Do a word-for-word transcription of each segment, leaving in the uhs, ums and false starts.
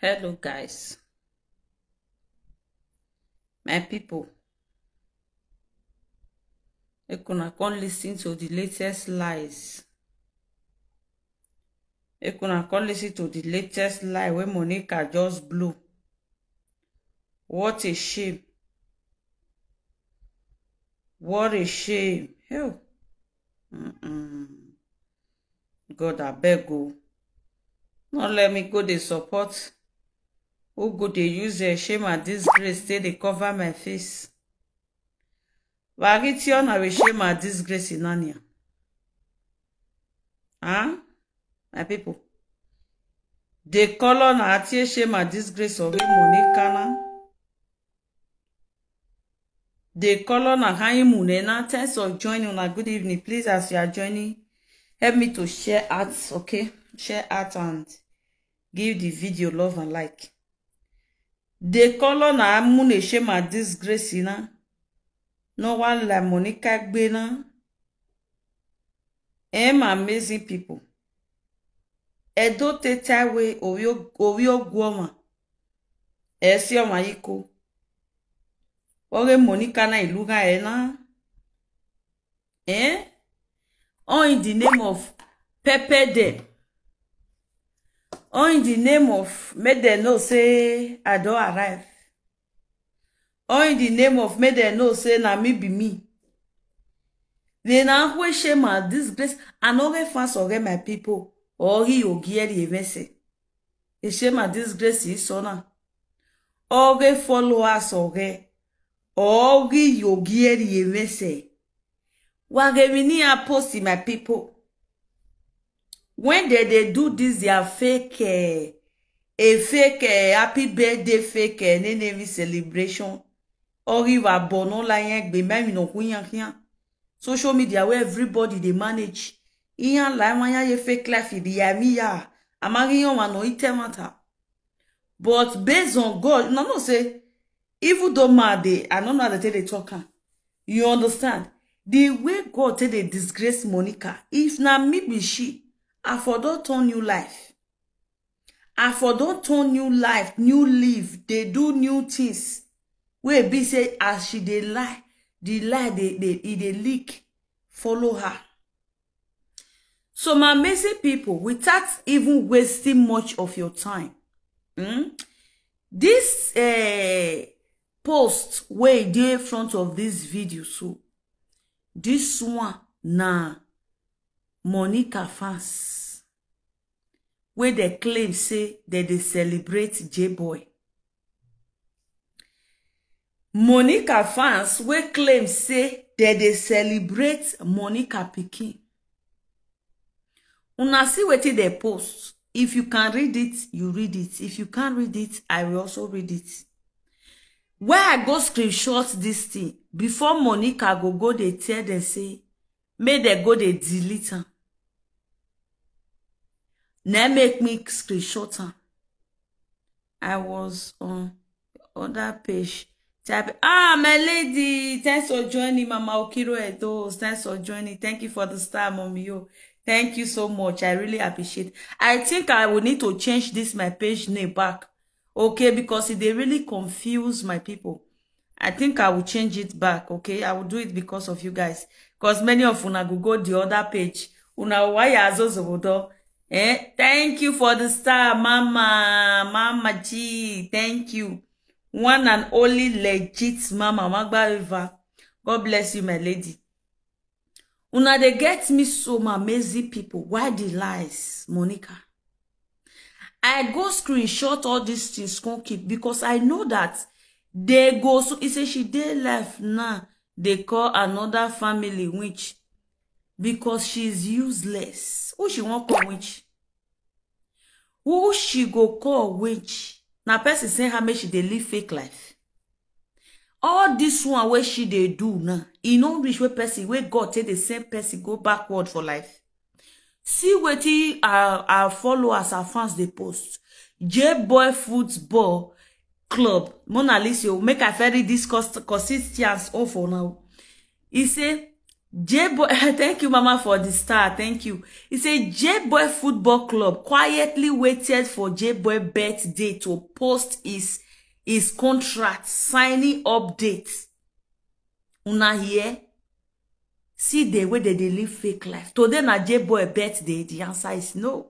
Hello, guys. My people, make una come listen to the latest lies. Make una come listen to the latest lie wey Monica just blow. What a shame. What a shame. Hell. Mm-mm. God, abeg o. No let me go dey support who go dey use, eh, shame and disgrace take dey cover my face. Wagitiona we shame and disgrace in Ania. Huh? My people. Dey call on Atie shame and disgrace of him Monica na. Dey call on Ahaim Munena. Thanks for joining. Una good evening. Please, as you are joining, help me to share out, okay? Share out and give the video love and like. Dey call on Amune shame and disgrace na. No one like Monica Gbena. Eh, my amazing people. Edo teta we owi o-, owi oguoma. Esi oma iko. Oge Monica na iluga ena. Eh? All in the name of pepper them. All in the name of make them know say I don arrive. All in the name of make them know say na me be me. They na who shame and disgrace. I no get fans of my people. Or he ogieri evese. E shame and disgrace is so now. All the followers of her. Or he ogieri evese. Wagemini are posting, my people. When they, they do this, they are fake, eh, a fake, eh, happy birthday fake, eh, name celebration. Or you are born online, eh, be me, you know, huyan, huyan. Social media where everybody they manage. Iyan la, wanya ye fake life, the yamiya. Amari yon man no ite matter. But based on God, no, no say, even though mad dey, I don't know how they take the talk am. You understand? The way God take dey disgrace Monica, if na me be she, I for don turn new life. I for don turn new life, new leaf, dey do new things. Wey be say as she dey lie, the lie dey, dey, e dey leak, follow her. So, my amazing people, without even wasting much of your time, hmm, this, eh, post wey dey front of this video, so this one na Monica fans wey dey claim say dem dey celebrate J-Boy. Monica fans wey claim say dem dey celebrate Monica pikin. Una see wetin dem post. If you can read it, you read it. If you can't read it, I will also read it. Where I go screenshot this thing, before Monica go, go dey tell them say, make dem go dey delete am. Na make me screenshot am. I was on other page. Type, ah, my lady, thanks for joining, Mama Okiro Edo. Thanks for joining. Thank you for the star, Mommy. Yo, thank you so much. I really appreciate. I think I will need to change this my page name back, okay, because they really confuse my people. I think I will change it back, okay? I will do it because of you guys. Because many of una go, go the other page. Una waya azozobodo. Eh? Thank you for the star, Mama. Mama G, thank you. One and only legit Mama Magba River. God bless you, my lady. Una dey get me so, my amazing people. Why the lies, Monica? I go screenshot all these things, come keep, because I know that they go. So he say she dey life now. They call another family witch because she's useless. Who she wan call witch? Who she go call witch? Na person send her make she dey live fake life. All this one wey she dey do now, e no reach wey person, wey God take dey send person go backward for life. See wetin our, our followers, our fans dey post. J-Boy Football Club, Mona Lisa, make I fit read this cons-, constituents own for now. He say, J Boy, thank you, Mama, for the star. Thank you. He said J Boy Football Club quietly waited for J Boy birthday to post his his contract signing update. Una hear? See the way they dey live fake life. Today na J Boy birthday. The answer is no.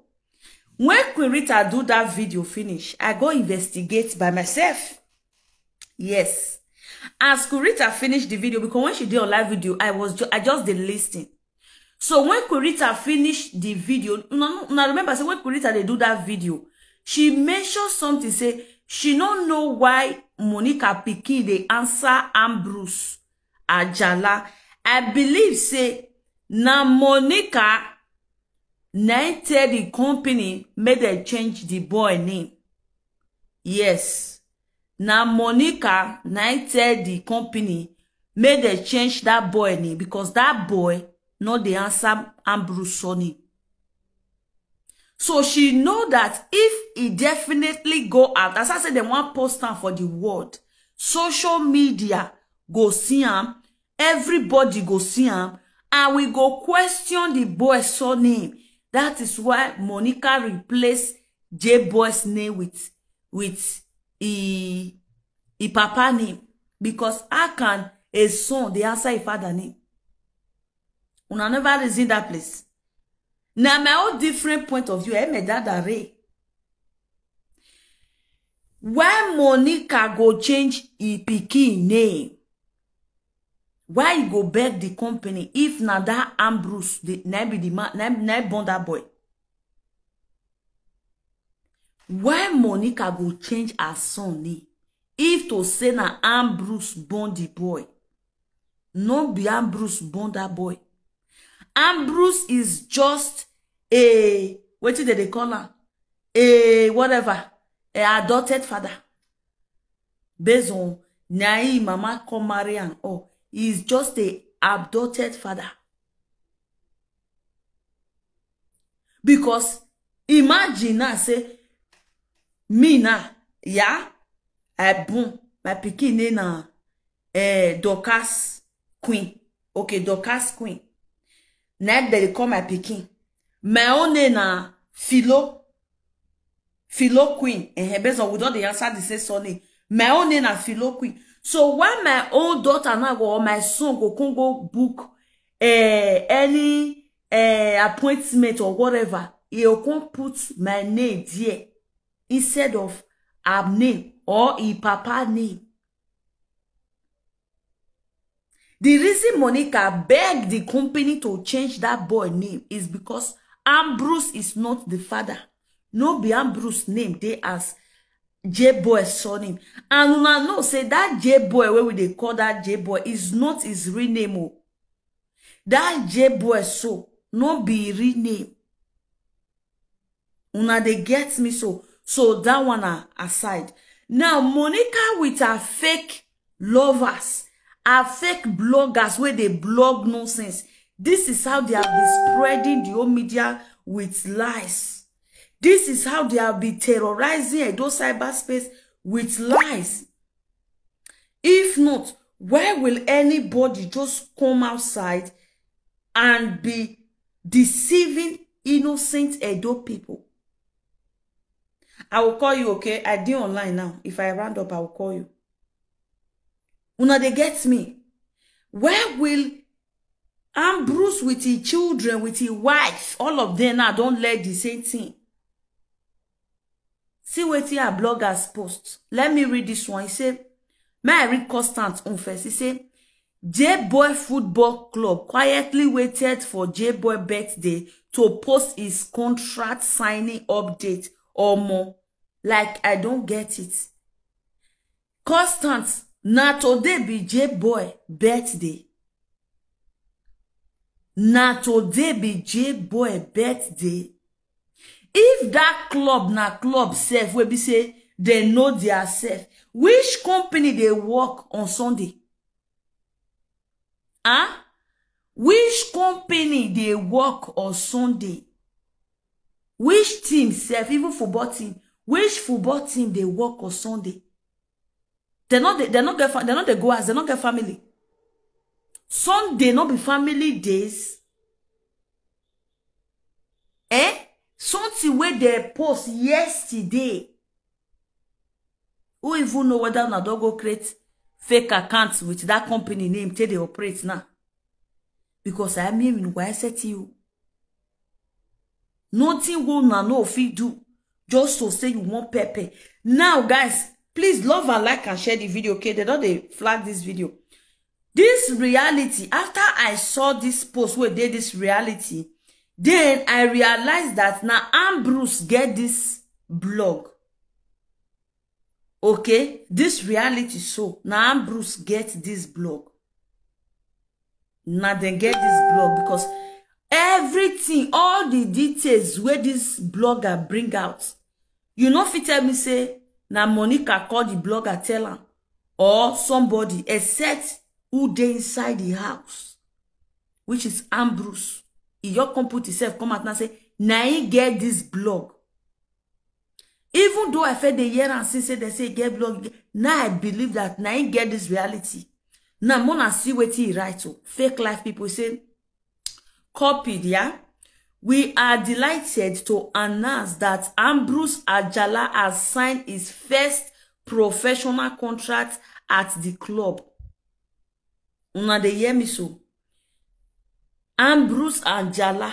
When Queen Rita do that video finish, I go investigate by myself. Yes. As Queen Rita finish the video, because when she did on live video, I was ju- I just did listening. So when Queen Rita finish the video, now, now remember, say when Queen Rita they do that video, she mentioned something. Say she don't know why Monica Pikin they answer Ambrose Ajala. I believe say na Monica na tell the company make they change the boy name. Yes, na Monica na tell the company make they change that boy name, because that boy no dey answer Ambrose surname. So she know that if he definitely go out, as I said, they want post am for the world, social media go see am, everybody go see am, and we go question the boy surname. That is why Monica replace J Boy's name with with e e papa name, because how can a son dey answer a father name? Una never reason that place. Na my own different point of view. Eh, me dada re. Why Monica go change e pikin name? Why you go beg the company if na that Ambrose the na be the man na na born that boy? Why Monica go change her son name if to say na Ambrose born the boy? No be Ambrose born that boy. Ambrose is just a wetin dem dey call am, a whatever, a adopted father. Based on na him mama come marry am, or he is just a adopted father. Because imagine now say me now, yeah, I born my pikin name na eh, Dorcas Queen. Okay, Dorcas Queen. Na dem dey call my pikin. My own name na Philo. Philo Queen. Eh, based on we don dey answer the same surname. My own name na Philo Queen. So why my own daughter now go or my son go come go book eh, any eh, appointment or whatever, he go come put my name there instead of her name or his papa name. The reason Monica begged the company to change that boy name is because Ambrose is not the father. No be Ambrose name dey as J Boy surname. And una know say that J Boy wey we dey call that J Boy is not his real name o. That J Boy so no be his real name. Una dey get me so. So that one na aside. Now Monica with her fake lovers, her fake bloggers wey dey blog nonsense. This is how they have been spreading the whole media with lies. This is how they have been terrorizing Edo cyberspace with lies. If not, why will anybody just come outside and be deceiving innocent Edo people? I will call you, okay? I dey online now. If I round up, I will call you. Una dey get me? Why will Ambrose with his children, with his wife, all of them now don learn the same thing? See wetin our bloggers post. Let me read this one. He say, may I read Constant own first? He say, J Boy Football Club quietly waited for J Boy birthday to post his contract signing update. Omo, like I don't get it. Constant, na today be J Boy birthday. Na today be J Boy birthday. If that club na club sef wey be say dem know their sef, which company dey work on Sunday? Huh? Which company dey work on Sunday? Which team sef, even football team, which football team dey work on Sunday? They no dey, they no get, fa- they no dey go as they no get family. Sunday no be family days? Eh? Something wey dem post yesterday. Who even know whether una don go create fake account with that company name take dey operate now? Because I mean, why set you? Nothing wey una no fit do just to say you want pepper. Now, guys, please love and like and share the video, okay? They don dey flag this video. This reality, after I saw this post wey dey this reality, then I realized that na Ambrose get this blog. Okay, this reality so, na Ambrose get this blog. Na dem get this blog because everything, all the details wey this blogger bring out, you no fit tell me say na Monica call the blogger tell am, or somebody, except who dey inside the house, which is Ambrose. He just come put himself come out now say na he get this blog. Even though I feel dey hear and see say they say get blog, now I believe that na he get this reality. Now, mona see wetin he write to fake life people say, copied, yeah? We are delighted to announce that Ambrose Ajala has signed his first professional contract at the club. Una dey hear me so? Ambrose Ajala.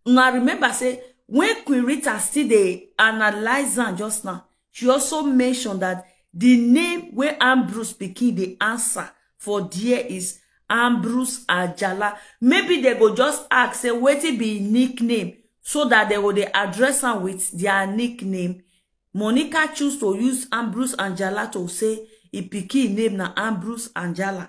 Una remember say when Queen Rita still dey analyze am just now, she also mentioned that the name wey Ambrose pikin dey answer for there is Ambrose Ajala. Maybe they go just ask say wetin be him nickname, so that they go dey address am with their nickname. Monica choose to use Ambrose Ajala to say him pikin name na Ambrose Ajala.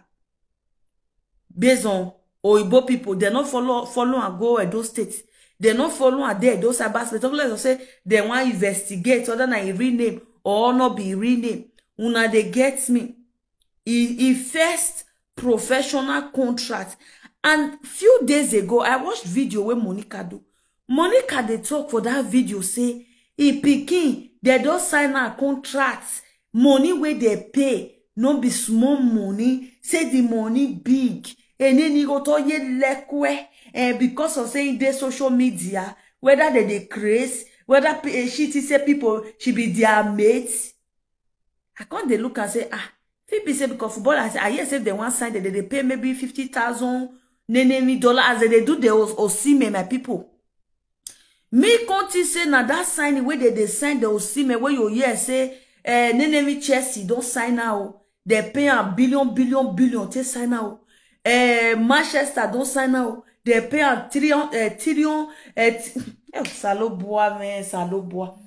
Based on Oyibo people, they no follow follow am go Edo State. They no follow am there, those cyber space. Talk less of say they wan investigate whether na him real name or no be him real name. Una dey get me? He, he first professional contract. And few days ago, I watched video wey Monica do. Monica dey talk for that video say he pikin, they don sign her contract. Money wey they pay no be small money. Say the money big. Eneni go to ye lekwe. Eh, because of saying they social media, whether they dey craze, whether pe- eh, she think say people she be their mate. I come dey look and say, ah, fit be say because football, I, I hear say they wan sign, they dey pay maybe fifty thousand nenemi dollar as they dey do the Os- Osimhen, my people. Me come think say na that signing wey they dey sign the Osimhen wey you hear say eh, nenemi Chelsea don sign now. They pay am billion, billion, billion take sign now. Eh, Manchester don sign now. They pay am trillion, eh, trillion, eh, t- eh, Salobua, man, Salobua.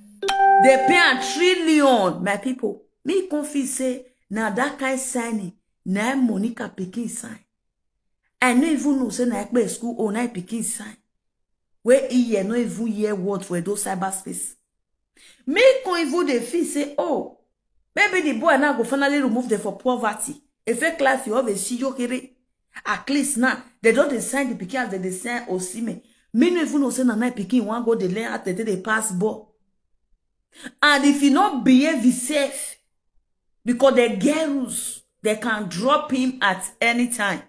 They pay am trillion, my people. Me come feel say na that kind signing na Monica pikin sign. I no even know say na Ekpe school or na pikin sign. Where he hear no even hear word for Edo cyberspace. Me come even dey feel say, oh, maybe the boy now go finally remove them for poverty. A fake life you always see you kiri. At least now, they don't dey sign the pikin as they dey sign Osimhen. Me no even know say na na pikin wan go dey learn how to take dey pass ball. And if you no behave yourself, because they get rules, they can drop him at any time.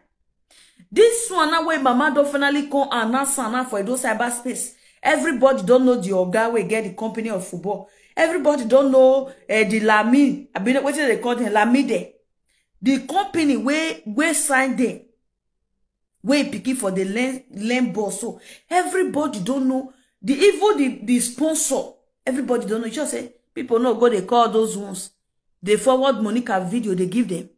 This one now wey mama don finally come announce am now for Edo cyberspace. Everybody don know the oga wey get the company of football. Everybody don know eh, the Lami. I been wetin they call them Lamide. The company wey wey sign them, wey pikin for the learn learn ball. So everybody don know the even the the sponsor. Everybody don know. You sure say people no go dey call those ones. They forward Monica video they give them.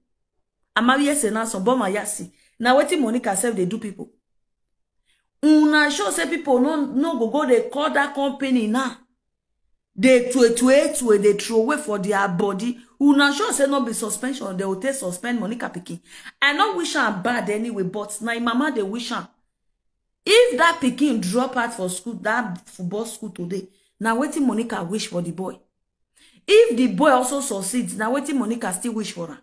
Amarie say na some boma yasi. Na wetin Monica sef dey do people. Una sure say people no no go go dey call that company now. They twe twe twe they throw away for their body. Una sure say no be suspension they will take suspend Monica pikin. I no wish am bad anyway, but na im mama dey wish am. If that pikin drop out for school, that football school today, na wetin Monica wish for the boy. If the boy also succeed, na wetin Monica still wish for am.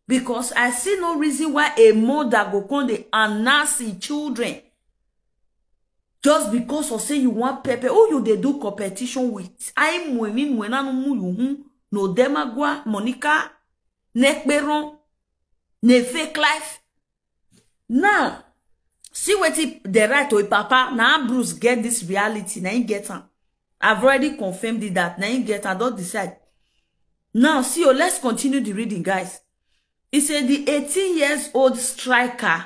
Because I see no reason why a mother go come dey announce im children just because of say you want pepper. Who you dey do competition with? I mwe mi mwe na mu you hu no demagwa Monica nekperon ne fake life. Now, see wetin dey write to im papa. Na Bruce get this reality, na im get am. I've already confirmed it that na im get am, don decide. Now, see, oh, let's continue the reading, guys. He said the eighteen years old striker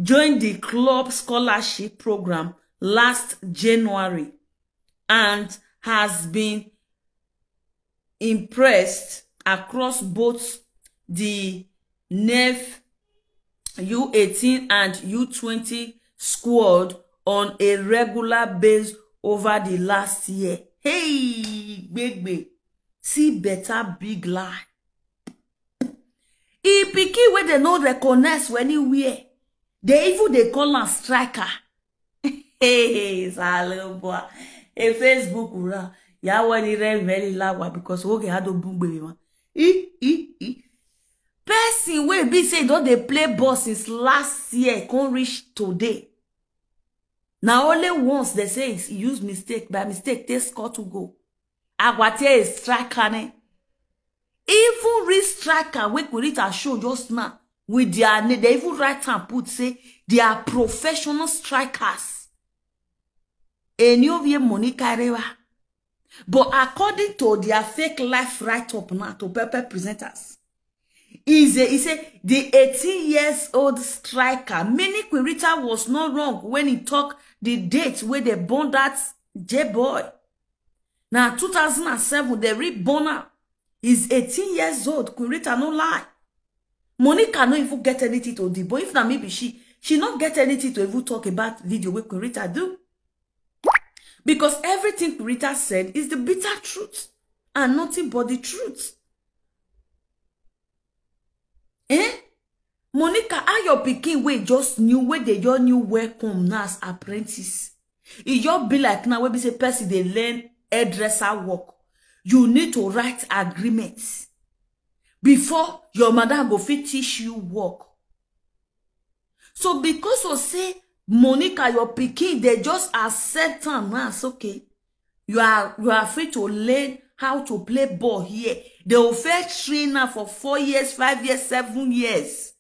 joined the club scholarship program last January and has been impressed across both the N E F U eighteen and U twenty squad on a regular base over the last year. Hey, gbegbe, see better big lie. E pikin wey dem no recognize for anywhere, dem even dey call am striker. Hey, Salomboa. Hey, Facebook, ura. Ya wani re very lawa because oge ha do bungbe ma. I, i, i. Person wey be say don dey play ball since last year, come reach today. Na only once they say he use mistake, by mistake, take score two goal. Agwatie is striker ne. Even real striker wey Kurita show just now with their name, they even write and put say they are professional strikers. Eni ovie Monica Rewa. But according to their fake life write-up now to Pepe presenters, is a, he say the eighteen years old striker, meaning Kurita was not wrong when he talk the date where they born that J boy. Now, two thousand and seven, they reborn am. He's eighteen years old. Kurita no lie. Monica no even get anything to do. But if na me be she, she no get anything to even talk about video wey Kurita do. Because everything Kurita said is the bitter truth and nothing but the truth. Eh? Monica, how your pikin wey just new, wey dey your new welcome now as apprentice? E just be like now wey be say person dey learn hairdresser work. You need to write agreement before your madam go fit teach you work. So because of say Monica, your pikin, they just accept am now, it's okay. You are, you are free to learn how to play ball here. They will first train her for four years, five years, seven years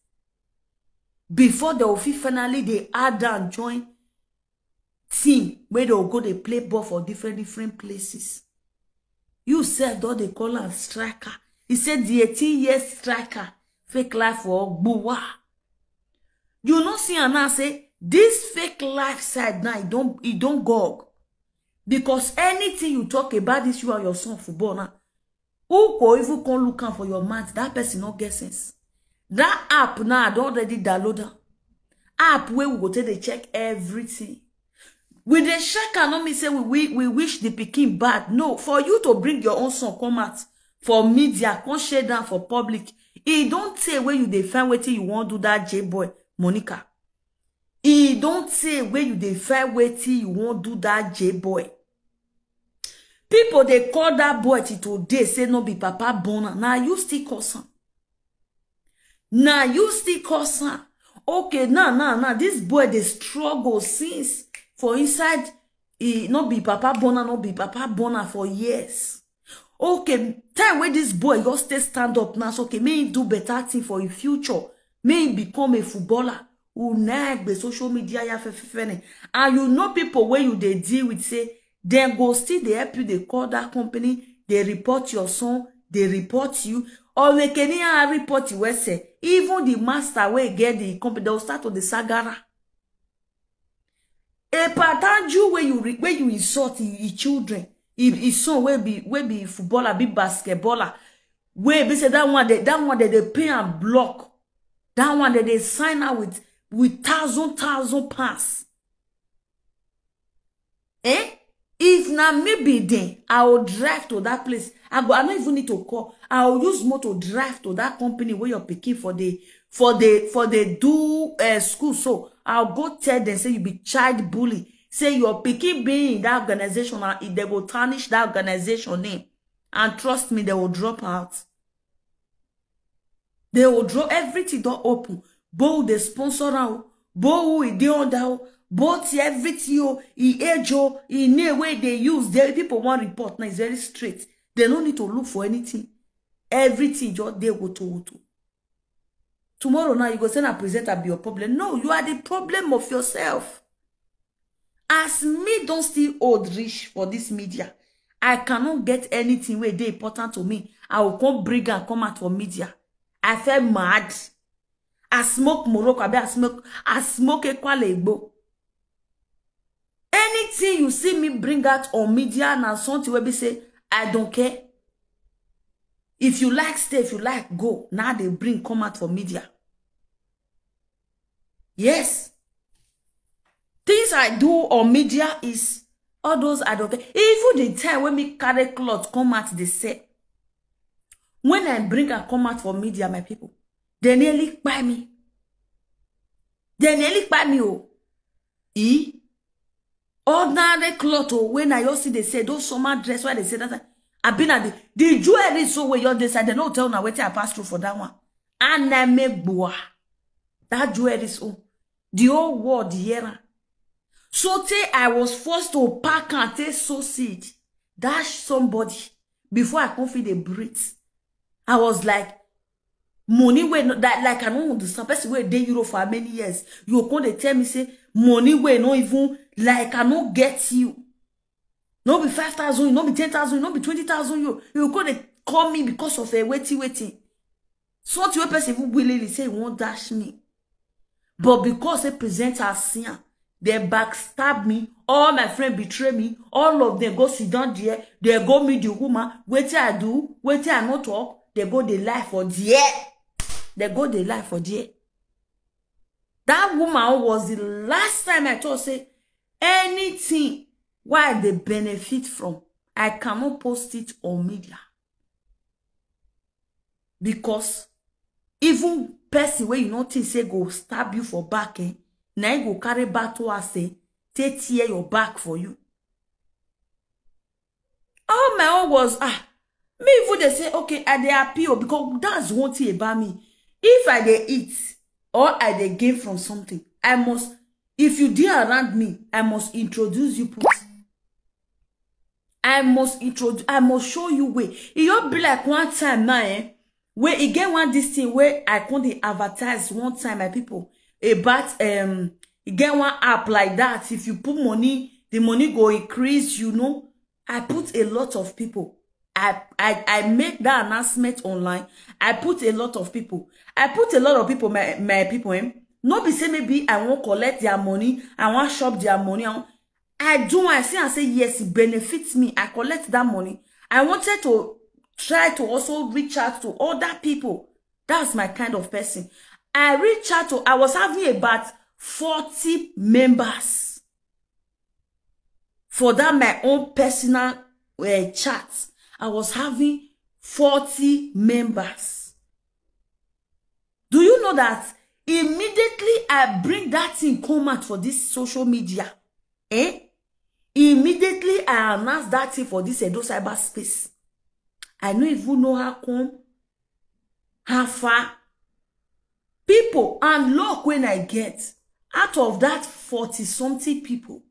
before they will fit finally they add and join team where they will go they play ball for different, different places. You said don't they call am striker. He said the eighteen year striker, fake life for Gbuwa. You no see am now say this fake life side now, e don, e don gog. Because anything you talk about this, you and your son football now, who go even come look am for your mouth? That person no get sense. That app now, I don already download am. App where we go take dey check everything. We dey check am, no mean say we, we, we wish the pikin bad. No, for you to bring your own son come out for media, come share down for public. E don tey wey you dey find wetin you wan do that J boy, Monica. E don tey wey you dey find wetin you wan do that J boy. People dey call that boy till today say no be papa born am. Na you still cause am. Na you still cause am. Okay, now, now, now, this boy dey struggle since for inside. E no be papa born am, no be papa born am for years. Okay, time wey this boy just stay stand up now, so okay, make him do better thing for him future. Make him become a footballer. Una egbe social media ya fefefene. And you know people wey you dey deal with say dem go still dey help you, dey call that company, dey report your son, dey report you. Or make any report you wey say, even the master wey get the company, they will start to dey sagara. A patanju wey you re-, wey you insult his, his children, his, his son wey be, wey be footballer, be basketballer, wey be say that one dey, that one dey, dey pay and block. That one dey, dey sign out with, with thousand, thousand pounds. Eh? If na me be dem, I will drive to that place. I go, I no even need to call. I will use motor drive to that company where your pikin for the, for the, for the do, eh, school. So I'll go tell them say you be child bully. Say your pikin being in that organization, and if they go tarnish that organization name, and trust me, they will drop out. They will draw everything don open. Bo who dey sponsor am o. Bo who e dey under o. Bo ti everything o. E age o. E name wey dey use. The people wan report now is very straight. They no need to look for anything. Everything just dey woto woto. Tomorrow now, you go say na presenter be your problem. No, you are the problem of yourself. As me don still old reach for this media, I cannot get anything wey dey important to me. I will come bring and come out for media. I feel mad. I smoke Morocco, I, be, I smoke, I smoke Ekwale Igbo. Anything you see me bring out on media na something wey be say I don't care. If you like, stay. If you like, go. Now they bring come out for media. Yes. Things I do on media is all those I don't care. Even the time when me carry cloth come out, they say, when I bring and come out for media, my people, they nearly buy me. They nearly buy me. Oh, e ordinary cloth. Oh, when I also they say those summer dress, why they say that I been at the, the jewelry so where your this, I don't tell now what I pass through for that one. And I make boa. That jewelry so the whole world here. So tey I was forced to pack and take so seed, dash somebody before I come feel the breathe. I was like, money wey no, that, like, I don't understand. Person wey dey Europe for how many years? You come dey tell me say money wey no even, like, I no get you. No be five thousand, no be ten thousand, no be twenty thousand. You, you come dey call me because of a waiting, waiting. Something wey person even willingly say he won't dash me. But because they present as sin, they backstab me. All my friends betray me. All of them go sit down there. They go meet the woman. Wait till I do. Wait till I not talk. They go the life for there. They go the life for there. That woman was the last time I thought say anything why they benefit from. I cannot post it on media. Because even person where you not think say go stab you for back, eh? Now you go carry back to us, eh? Take tear your back for you. All my own was, ah, me even they say, okay, I dey appeal because that's one thing about me. If I dey eat or I dey gain from something, I must, if you dey around me, I must introduce you, put. I must introduce, I must show you way. E just be like one time now, eh? Where e get one this thing where I come dey advertise one time, my people, about, um, e get one app like that. If you put money, the money go increase, you know. I put a lot of people. I, I, I make that announcement online. I put a lot of people. I put a lot of people, my, my people, eh? No be say maybe I won't collect their money, I won't shop their money. I won't, I do, I see and say, yes, it benefits me. I collect that money. I wanted to try to also reach out to other people. That's my kind of person. I reach out to, I was having about forty members for that my own personal, uh, chat. I was having forty members. Do you know that immediately I bring that thing come out for this social media, eh? Immediately I announce that thing for this Edo cyberspace. I no even know how come, how far. People, and luck when I get, out of that forty something people,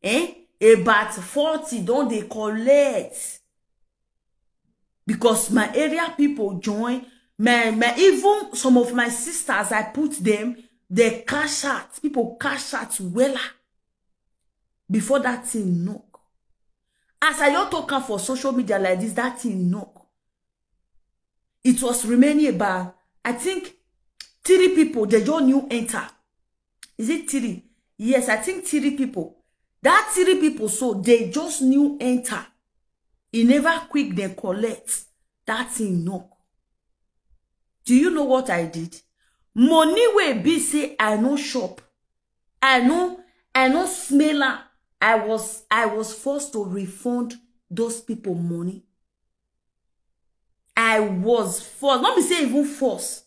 eh? About forty don dey collect. Because my area people join, my, my, even some of my sisters, I put them, they cash out. People cash out wella before that thing knock. As I just talk am for social media like this, that thing knock. It was remaining about, I think, three people, they just new enter. Is it three? Yes, I think three people. That three people, so they just new enter. E never quick, they collect. That thing knock. Do you know what I did? Money wey be say I no shop, I no, I no smell am. I was, I was forced to refund those people money. I was forced, not be say even force.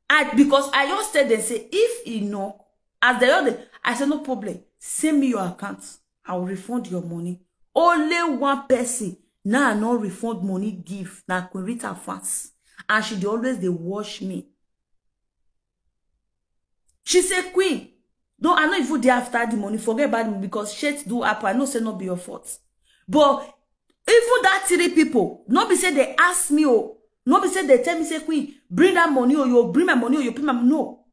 I, because I just tell them say if e knock, as they all dey, I say no problem. Send me your account. I will refund your money. Only one person now I no refund money give na Queen Rita fans, and she dey always dey watch me. She say, Queen, no, I no even dey after the money. Forget about me because shit do happen. I know say no be your fault. But even that three people, no be say they ask me, oh, No be say they tell me say, "Queen, bring that money, or you bring my money, or you pay my," no.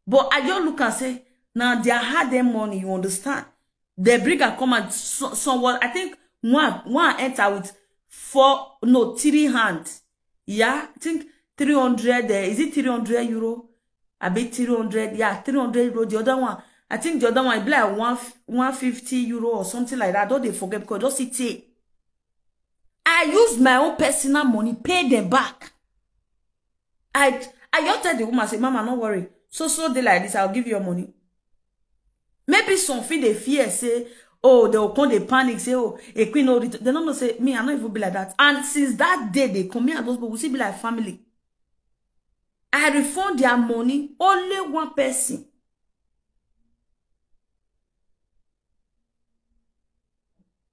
But I just look and say, "Now their hard earned money, you understand?" They bring and come and so, someone, I think one, one enter with four, no, three hand. Yeah, I think three hundred, eh, is it three hundred euro? I bet three hundred, yeah, three hundred euro. The other one, I think the other one, e be like one, one fifty euro or something like that. I don't dey forget because just it take. I use my own personal money, pay them back. I, I just tell the woman, say, "Mama, no worry. So, so day like this, I'll give you your money." Maybe some feel they fear, say, "Oh, they will come, they panic, say, oh, a queen, no return." They don't know, say, me, I not even be like that. And since that day, they come, me and those people, we still be like family. I refund their money, only one person.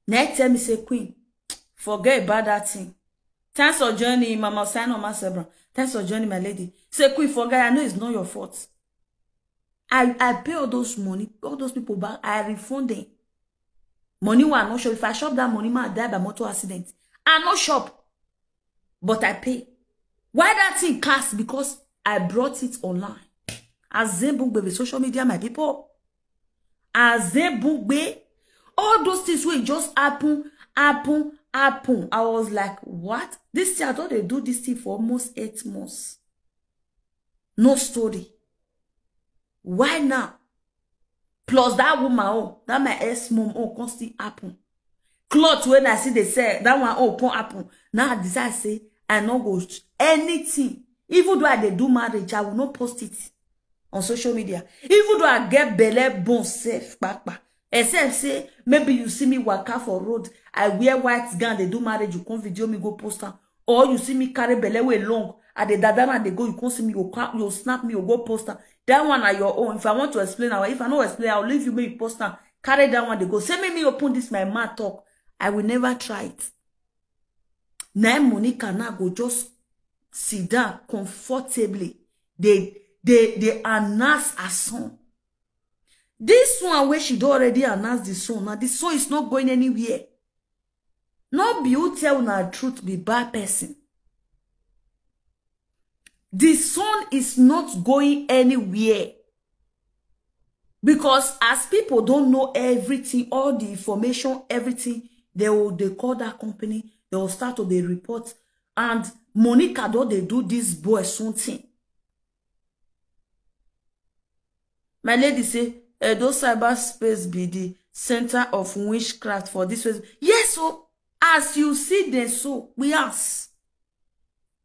Now tell me, say, "Queen, forget about that thing. Thanks for joining, Mama Sign on my Sebra. Thanks for joining, my lady." Say, "Queen, forget, I know it's not your fault." I, I pay all those money, all those people back, I refund them. Money wey I no shop. If I shop that money, ma die by motor accident. I no shop, but I pay. Why that thing cast? Because I brought it online. Azebungbe with social media, my people. Azebungbe. All those things will just happen, happen, happen. I was like, "What? This thing, I thought they do this thing for almost eight months. No story. Why now?" Plus that woman, oh, that my ex-mom, oh, can still happen. Cloth when I see they sell, that one, oh, can happen. Now I decide, say, I no go sh-, anything. Even though I dey do marriage, I will not post it on social media. Even though I get belle bone safe, papa. Except say, maybe you see me waka for road, I wear white gown, they do marriage, you come video me, go post am. Or you see me carry belle wey long, I dey dada and they go, you come see me, you ca-, you snap me, you go post am. That one are your own. If I want to explain, I, if I no explain, I'll leave you, make you post am. Carry that one, they go. Say, "Make me open this, my man talk." I will never try it. Now Monica now go just sit down comfortably. They, they, they announce her son. This one where she don already announced the son. Now the son is not going anywhere. No be who tell una truth be bad person. The son is not going anywhere. Because as people don't know everything, all the information, everything, they will, they call that company, they will start to dey report. And Monica don dey do this boy something. My lady say, "Edo cyberspace be the center of witchcraft for this way." Yes, so as you see them, so we ask.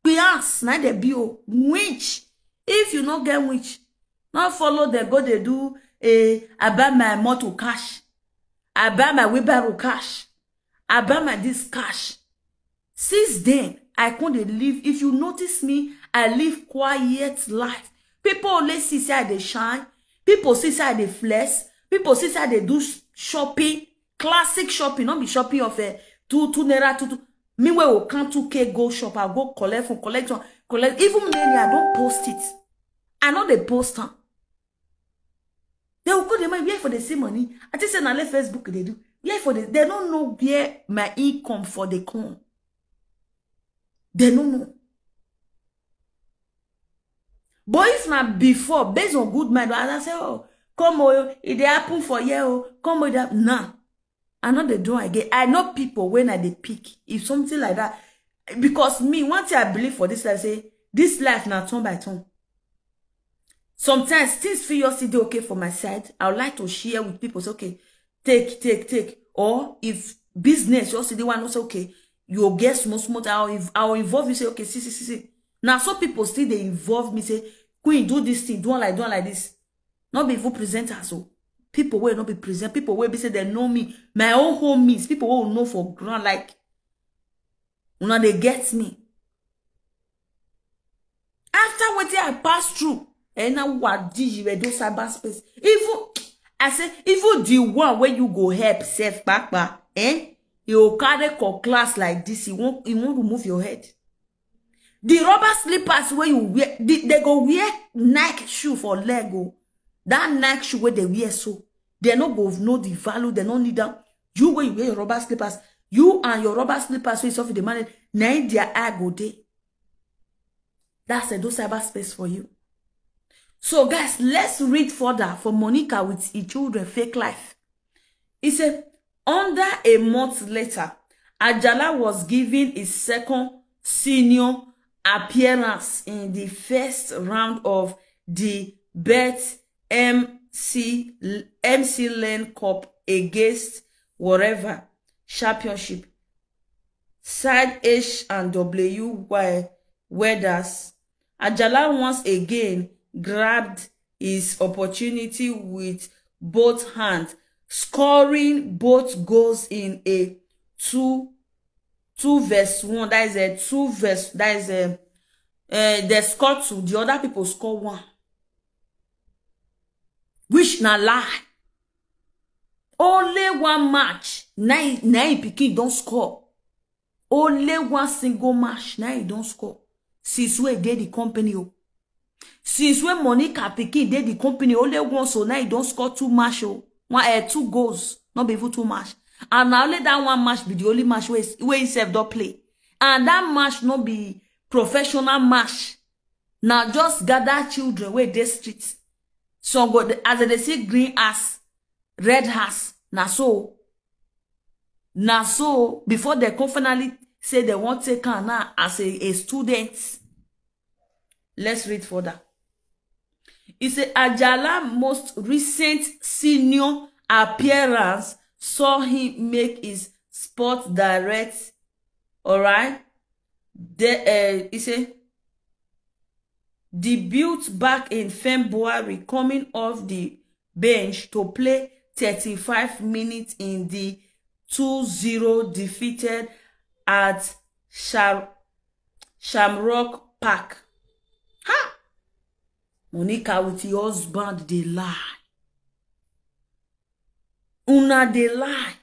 We ask, na the B O. Witch. If you no get witch, no follow them, go they do a, "I buy my motor cash. I buy my wheelbarrow cash. I buy my this cash." Since then, I come dey live. If you notice me, I live quiet life. People only see say I dey shine. People see say I dey flex. People see say I dey do sh-, shopping. Classic shopping, not be shopping of a two, two naira, two, two. Me wey go count two K go shop, I go collect from, collect one, collect. Even many, I don't post it. I know they post am. They will call them, "Where for the see money?" I just say, "Na le Facebook they do." Where for the, they don't know where my income for the come. They don't know. But if na before, based on good mind, I say, "Oh, come, oh, it dey happen for here, oh, come, oh, that." Nah, I know they do again. I know people when I dey pick, if something like that, because me, one thing I believe for this life, say, this life na turn by turn. Sometimes things feel just dey okay for my side. I would like to share with people. Say, "Okay, take, take, take." Or if business, you see the one who say, "Okay, you get small, small." I'll, inv-, I'll involve you. Say, "Okay, see, see, see, see." Now, so people still they involve me. Say, "Queen, do this thing, do one like, do one like this." Not be even presenters, so people will not be present. People will be say they know me. My own homies, people will know for ground. Like, una dey get me. After wetin I pass through, eh, now what did you do cyberspace? Even, I say, even the one where you go help self, papa, eh? You carry cutlass like this, he won't, he won't remove your head. The rubber slippers where you wear, the, they go wear Nike shoe for leg, oh. That Nike shoe where they wear so, they no go know the value, they no need them. You where you wear your rubber slippers, you and your rubber slippers, so it's off the money. Now their eye go dey. That's Edo cyberspace for you. So, guys, let's read further for Monica with her children fake life. He said, under a month later, Ajala was given his second senior appearance in the first round of the Bet MC, MC Learn Cup against whatever championship side H and W Y weathers. Ajala once again grabbed his opportunity with both hands, scoring both goals in a two two versus one. That is a two versus, that is a uh, they score two, the other people score one. Which na lie. Only one match, na na pikin don score. Only one single match, na he don score. Since wey dey the company o. Since wey Monica pikin dey the company, only once o, na he don score two match o. One, eh, two goals, not be even two match. And na only that one match be the only match wey wey himself don play. And that match no be professional match. Na just gather children wey dey street. Some go, as they see green ass, red ass, na so. Na so, before they come finally say they wan take am now as a, a student. Let's read further. He say Ajala most recent senior appearance saw him make his sport direct, all right? The, uh, he say debut back in February, coming off the bench to play thirty-five minutes in the two zero defeated at Shar- Shamrock Park. Ha! Monica with your husband, they lie. Una dey lie.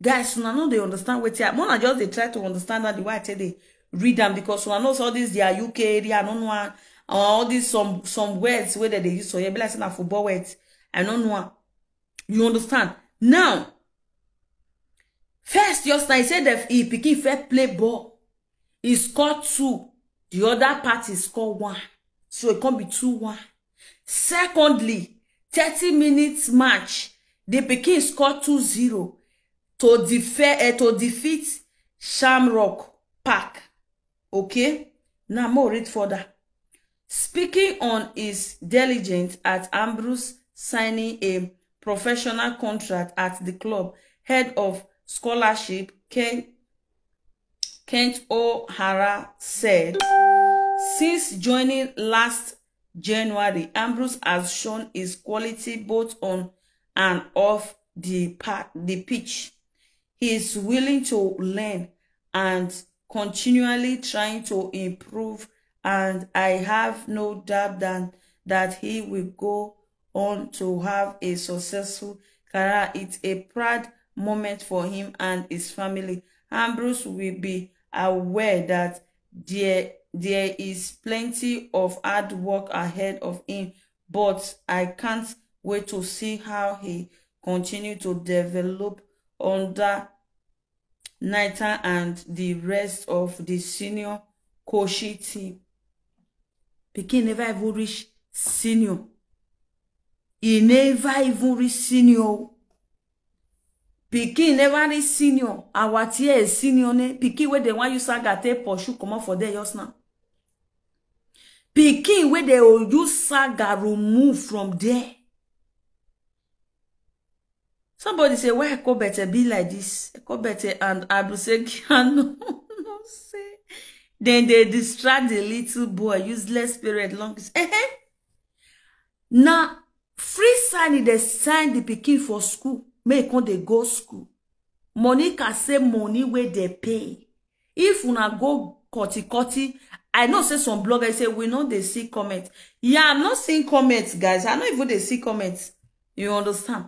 Guys, una no dey understand wetin I, una just dey try to understand that the way I take dey read am, because una know say all this their U K area, I no know am, and all these some some words wey dem dey use for here, be like say na football words. I no know am. You understand? Now, first, just now, he said that he pikin first play ball. He scored two. The other party score one. So it can be two one. Secondly, thirty minutes match, the pikin scored two zero to defe- eh, to defeat Shamrock Park. Okay? Now, more read further. Speaking on his diligence at Ambrose signing a professional contract at the club, head of scholarship Ken, Kent O'Hara said, since joining last January, Ambrose has shown his quality both on and off the, pa- the pitch. He is willing to learn and continually trying to improve, and I have no doubt that, that he will go on to have a successful career. It's a proud moment for him and his family. Ambrose will be aware that there, there is plenty of hard work ahead of him, but I can't wait to see how he continue to develop under Naita and the rest of the senior Koshi team. Pikin never even reach senior. He never even reach senior. Pikin never reach senior. Our tear is senior ne. Pikin wey dem wan use saga take pursue comot for there just now. Pikin wey dem go use saga remove from there. Somebody say, why Ekobete be like this? Ekobete and Abusekiano no say. Then they distract the little boy, useless spirit, long. Eh, eh. Now, free signing, they sign the pikin for school. Make come they go school. Monica say money where they pay. If una go koti koti, I know say some bloggers say we know they see comments. Yeah, I'm not seeing comments, guys. I know even they see comments. You understand?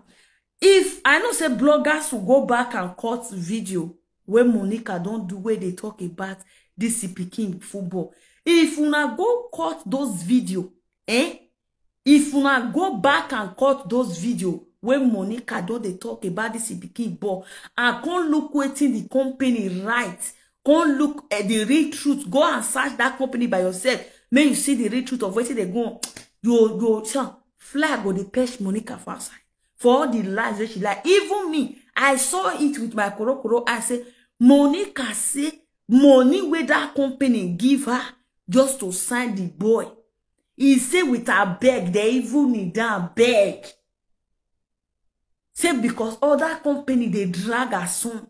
If I know say bloggers will go back and cut video where Monica don't do where they talk about this pikin football. If una go cut those video, eh? If una go back and cut those video where Monica don dey talk about this pikin ball, and come look wetin the company write Come look at the real truth. Go and search that company by yourself. May you see the real truth of wetin dey go on. You, you, so fly go dey perch Monica for outside. For all the lies wey she lie. Even me, I saw it with my korokoro. I say, Monica say money wey that company give her just to sign the boy. He say with her beg, they even need that beg. Say because other company dey drag her son.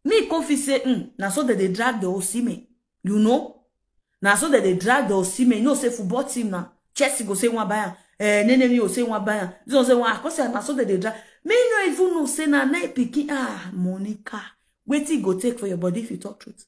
Me come fit say, mm, na so they dey drag the Osimhen, you know? Na so they dey drag the Osimhen. You know say football team na Chelsea go say one buy am, eh, Nenemi go say one buy am. This one say one, I come say na so they dey drag. Me no even know say na nine pikin. Ah, Monica, wetin go take for your body if you talk truth?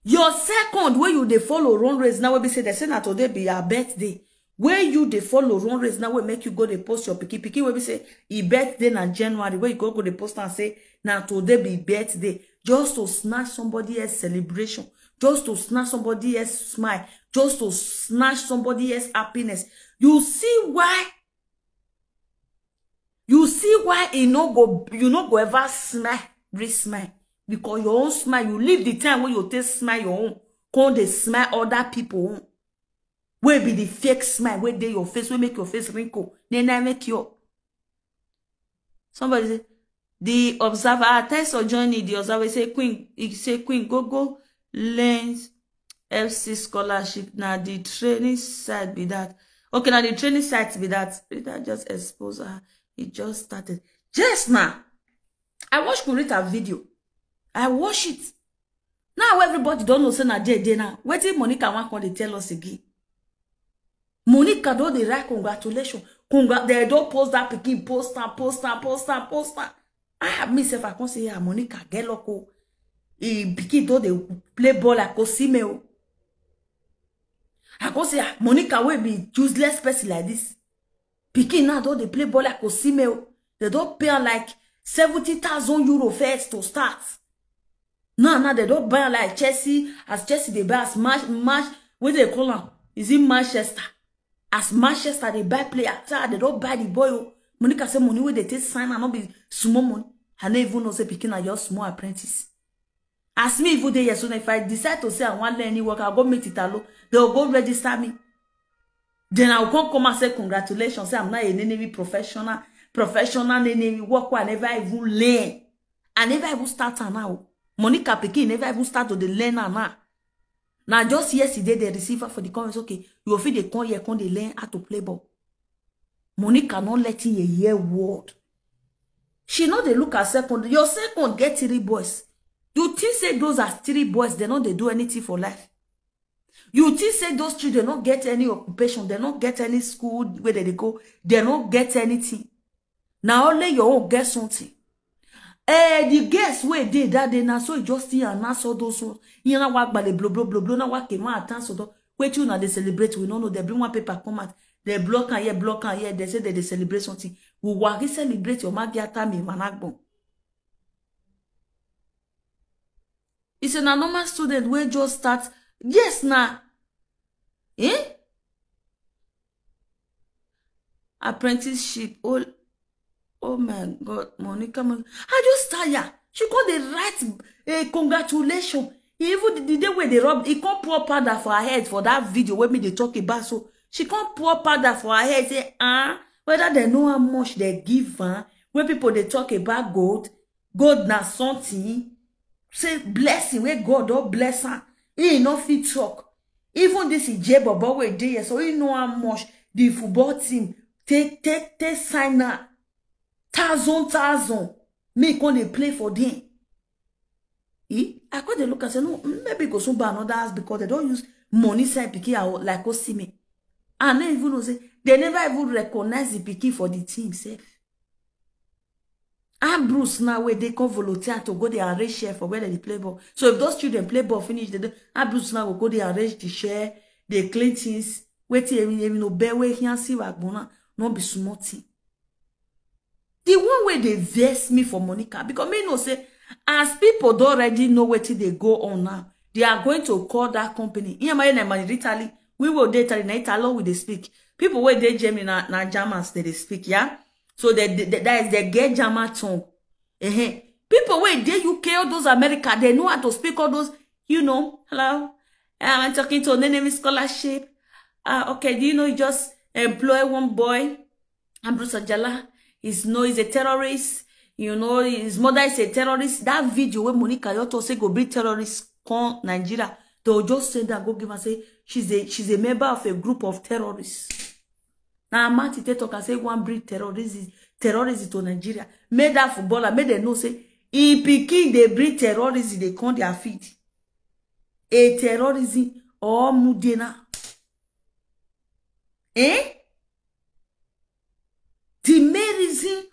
Your second wey you dey follow run race now, wey be say they say na today be her birthday. Wey you dey follow run race now, wey make you go dey post your pikin pikin, wey be say e birthday na January, wey you go go dey post and say na today be birthday, just to snatch somebody else celebration, just to snatch somebody else smile, just to snatch somebody else happiness. You see why? You see why e no go, you no go ever smile, real smile, because your own smile, you leave the time wey you take smile your own, come dey smile other people own. Wey be the fake smile wey dey your face, wey make your face wrinkle, then I make you. Somebody say, the observer, ah, thanks for joining. The observer say, Queen, he say, Queen, go, go, learn F C scholarship. Now the training site be that. Okay, now the training site be that. That just expose her. It just started. Just now, I watch Kurita video. I watch it. Now everybody don't know say na there dey now. Wetin Monica wan come dey tell us again? Monica don dey write congratulations. Congra they don post that pikin, post am, post am, post am, post am. Ah, me sef, I come say, ah, Monica get luck o. E pikin don dey play ball like Osimhen o. I come say, ah, Monica wey be useless person like this. Pikin now don dey play ball like Osimhen o. They don pay am like seventy thousand euro first to start. Now, now they don buy am like Chelsea, as Chelsea dey buy, as match, match, wetin they call am? Is it Manchester? As Manchester dey buy player, after they don buy the boy o. Monica say money wey they take sign am no be small money. I no even know say pikin na just small apprentice. As me even dey here, so if I decide to say I wan learn any work, I go meet Italo. They go register me. Then I go come, come and say congratulations. Say I'm not a Nenevi professional, professional Nenevi work wey I never even learn. I never even start am now. Monica pikin never even start to dey learn am now. Now just yesterday they receive her for the comments. Okay, you go fit dey come here, come dey learn how to play ball. Monica not letting a year word. She not dey look her second. Your second get three boys. You think say those are three boys, they not dey do anything for life. You think say those children not get any occupation, they not get any school where they go, they not get anything. Now only your own get something. Eh, the guests wey dey that day now, so you just see and now saw those ones. You know what, bale blow, blow, blow, blow, now what came out and so do. Wait, you now they celebrate, we don't know. They bring one paper come out. They block and here, block and here. They say that they celebrate something. We were celebrate your Maggie Atami Managbon. It's a normal student wey just start. Yes, na. Eh? Apprenticeship. Oh, oh my God, Monica, Mon- I just tire. She called the right, eh, congratulations. Even the, the day wey they rub, he come pour powder for her head for that video wey me dey talk about. So she come pour powder for her head, say, ah, whether they know how much they give her, wey people dey talk about gold, gold na something, say blessing wey God don bless am, he no fit talk. Even this Ije bobo wey dey here, so he know how much the football team take, take, take sign am. Thousand, thousand. Me come dey play for them. Eh? I come dey look and say, no, maybe go soon buy another house because they don't use money side pikin out like Osimhen. I no even know say they never even recognize the pikin for the team sef. Ambrose now wey dey come volunteer to go dey arrange share for where they dey play ball. So if those children play ball finish, they dey, Ambrose now go go dey arrange the share, dey clean things. Wetin even even no bear wey he and see wagbona, no be small thing. The one wey dey vex me for Monica, because me know say as people don already know wetin dey go on now, they are going to call that company. Ihe ma na man Italy, we will dey Italy, na Italo we dey speak. People wey dey Germany na, na Germans they dey speak, yeah. So they, they, they, that is they get German tongue. Eh, People wey dey U K, all those America, they know how to speak all those, you know, hello, I'm talking to Nene Scholarship. Uh, okay, do you know you just employ one boy, Ambrose Ajala? He's no, he's a terrorist. You know, his mother is a terrorist. That video where Monica Yoto say go bring terrorists come Nigeria, they'll just send her go give and say she's a she's a member of a group of terrorists. Now Martin take talk and say one bring terrorism terrorism to Nigeria. Make that footballer, make them know say in Peking they bring terrorism, they come their feet. A terrorism or mudena. Eh? The main reason,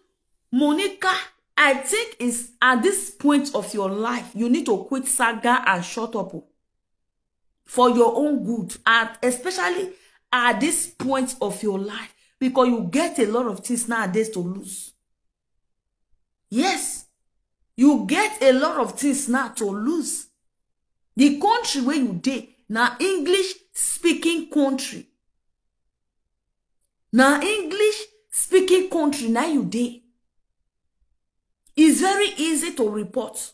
Monica, I think is at this point of your life, you need to quit saga and shut up. Oh. For your own good, and especially at this point of your life, because you get a lot of things nowadays to lose. Yes, you get a lot of things now to lose. The country where you dey, now English speaking country. Now English speaking country, now you dey. It's very easy to report.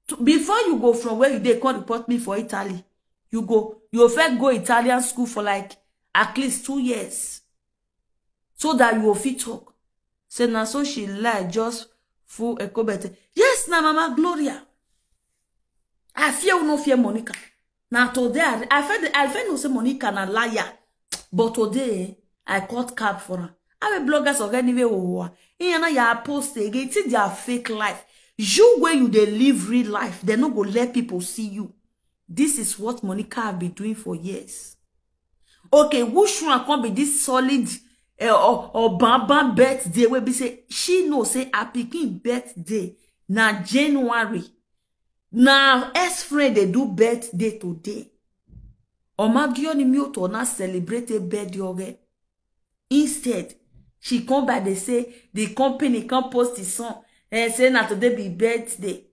To, before you go from where you dey, come report me for Italy. You go, you first go Italian school for like at least two years. So that you will fit talk. Say now so she lie just full ekobete. Yes, now Mama Gloria. I fear no fear Monica. Now today I, I feel I feel no say Monica na liar. But today I caught cab for her. I will bloggers of anyway. Iyana ya post again. See their fake life. You where you dey live real life, they no go let people see you. This is what Monica have been doing for years. Okay, which one come be this solid uh, or, or bam bam birthday wey be say she know say her pikin birthday na January. Na ex friend dey do birthday today. Omagioni Mioto na celebrate a birthday oge. Instead, she come by dey say the company come post the song and say na today be birthday.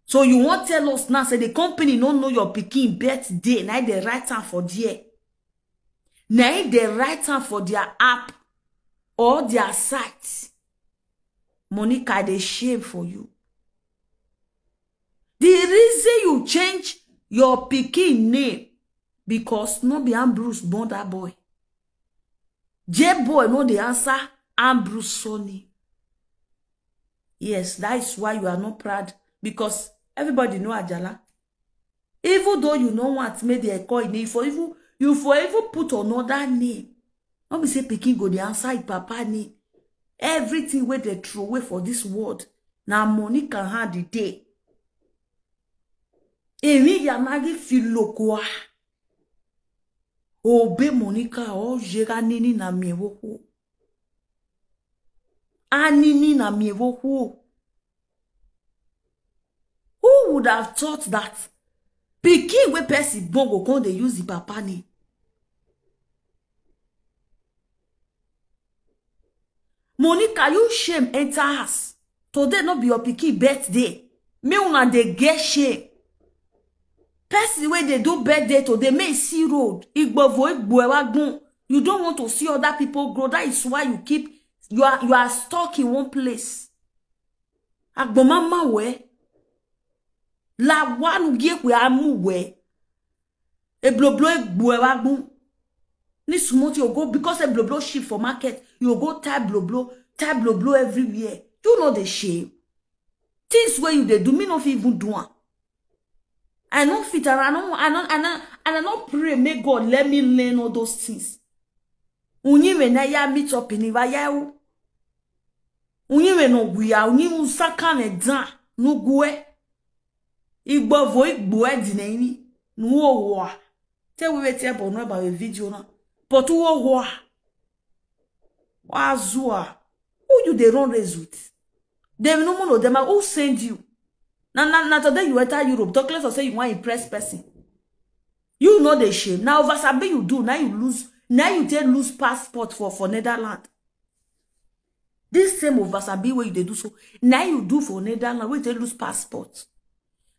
So you wan tell us now say the company no know your pikin birthday, na they write am for there. Na they write am for their app or their site. Monica, they shame for you. The reason you change your pikin name because no be Ambrose born that boy. J boy no dey answer Ambrose surname. Yes, that is why you are not proud, because everybody know Ajala. Even though you no want make they call him name, for even you for even put another name. No be say pikin go dey answer him papa name. Everything wey they throw away for this world, na Monica hand e dey. Emi yamagi filokoa. Obe Monica o jega nini na miewoho. Anini na miewoho. Who would have thought that pikin wey person born go come dey use the papa name? Monica, you shame enter house. Today no be your pikin birthday. Me una dey get shame. Person wey dey do birthday today, may see road. Igbovo igbo ewagun. You don't want to see other people grow. That is why you keep you are you are stuck in one place. Agbomama we. La wanu ye we amu we. E blo blo egbo ewagun. Ni small you go because e blo blo ship for market. You go tie blo blo, tie blo blo everywhere. You know the shame. Things where you they do me not even do one. I no fit and I no I no I no and I no pray make God let me learn all those things. Unyi me na ya meet up in Ivayahu. Unyi me no guya, unyi usaka me dan, no gue. Igbo vo igbo e di na ini, no owa. Tell we tell but no about a video na. But who owa? Wazua. Who you dey run race with? Dem no mono dem who send you? Na na na today you enter Europe, talk less of say you wan impress person. You know the shame. Now over sabi you do, now you lose, now you take lose passport for for Netherlands. This same over sabi wey you dey do so, now you do for Netherlands, wey you take lose passport.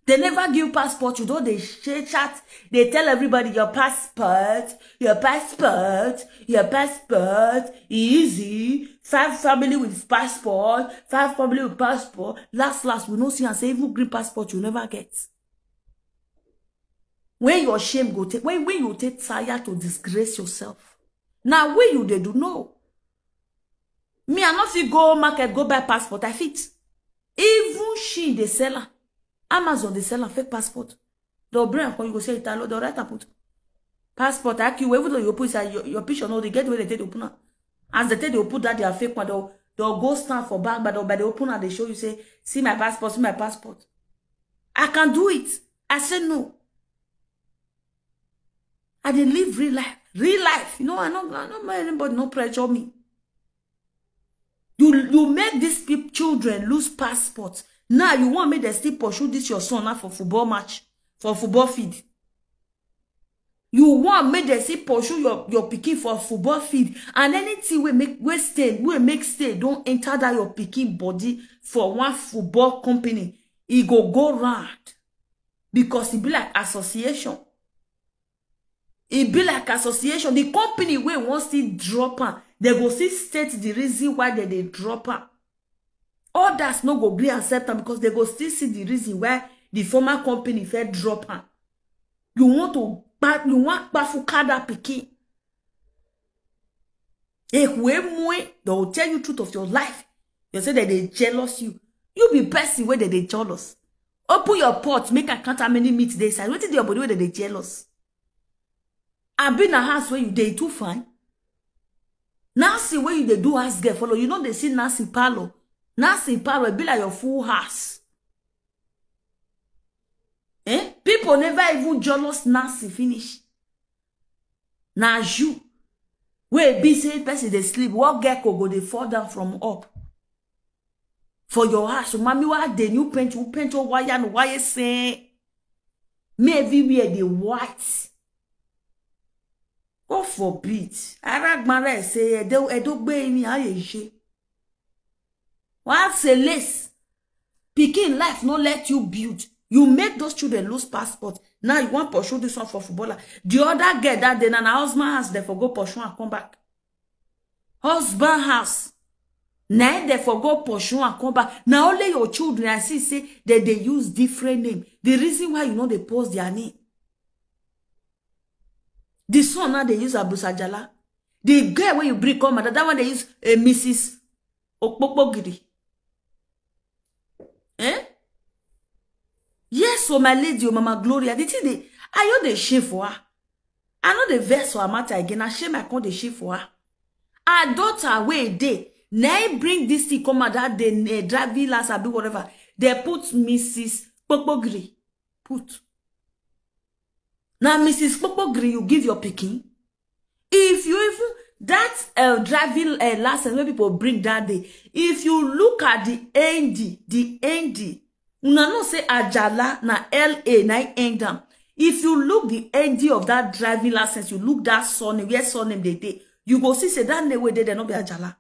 They never give you passport. You don't, they share chat. They tell everybody your passport, your passport, your passport. Easy. Five family with passport, five family with passport. Last, last, we no see and say even green passport you never get. When your shame go take, when, when you take tire to disgrace yourself. Now, where you they do know? Me, I not fit go market, go buy passport. I fit. Even she, they sell her. Amazon, they sell her fake passport. They'll bring and you go say Italo, they'll write and put passport. I you, even though you put inside your, your picture, no, they get where they take to open her. As they take to open that, they are fake one. They'll, they'll go stand for bank, but they'll, but they open and they show you, say, see my passport, see my passport. I can do it. I say no. I dey live real life. Real life. You know, I no, I no mind anybody no pressure me. You, you make these peop-, children lose passport. Now you want make them still pursue this your son now for football match, for football field. You want make them still pursue your, your pikin for football field. And anything wey make, wey stay, wey make stay don't enter that your pikin body for one football company. E go go round because e be like association. E be like association. The company wey wan still drop am, they go still state the reason why they dey drop am. Others no go gree accept am because they go still see the reason why the former company fit drop am. You want to kpa-, you want kpafuka that pikin. Ehue mue, they will tell you truth of your life. You say that they jealous you. You be person where they, they jealous. Open your pot, make I count how many meat they inside. Wetin dey your body wey they, they jealous? Abi na house where you dey too fine? Nancy, where you dey do house girl follow. You know they see Nancy Palo. Nancy Palo, e be like your full house. Eh? People never even jealous Nancy finish. Na you. Wey be say person dey sleep, what gecko go dey fall down from up? For your house, mami, why the new paint, you paint your wire and wire say me everywhere dey white. God forbid. Aragbara say, "Edo, Edo gbe mi aye je." What say less? Pikin life no let you build. You make those children lose passport. Now you want pursue this one for footballer. The other girl that day, na, na husband house, they for go pursue and come back. Husband house. Now they for go pursue and come back. Now only your children, I see say that they use different name. The reason why you know they post their name. The son now they use Abusa Jala. The girl where you bring come, that, that one they use a Missus Okpokpogiri. Eh? Yes, so my lady, oh, Mama Gloria, the thing they, I know they shame for her. I know they vex for her matter again. I shame, I can't they shame for her. Her daughter wey dey, na him bring this thing come out that day, eh, driving license, abi whatever. They put Missus Kpokpogiri. Put. Now, Missus Kpokpogiri, you give your pikin. If you even, that, uh, driving, uh, license wey people bring that day, if you look at the N D, the N D, una know say Ajala na L A na him end am. If you look the N D of that driving license, you look that surname, where surname they dey, you go see say that name wey dey there no be Ajala.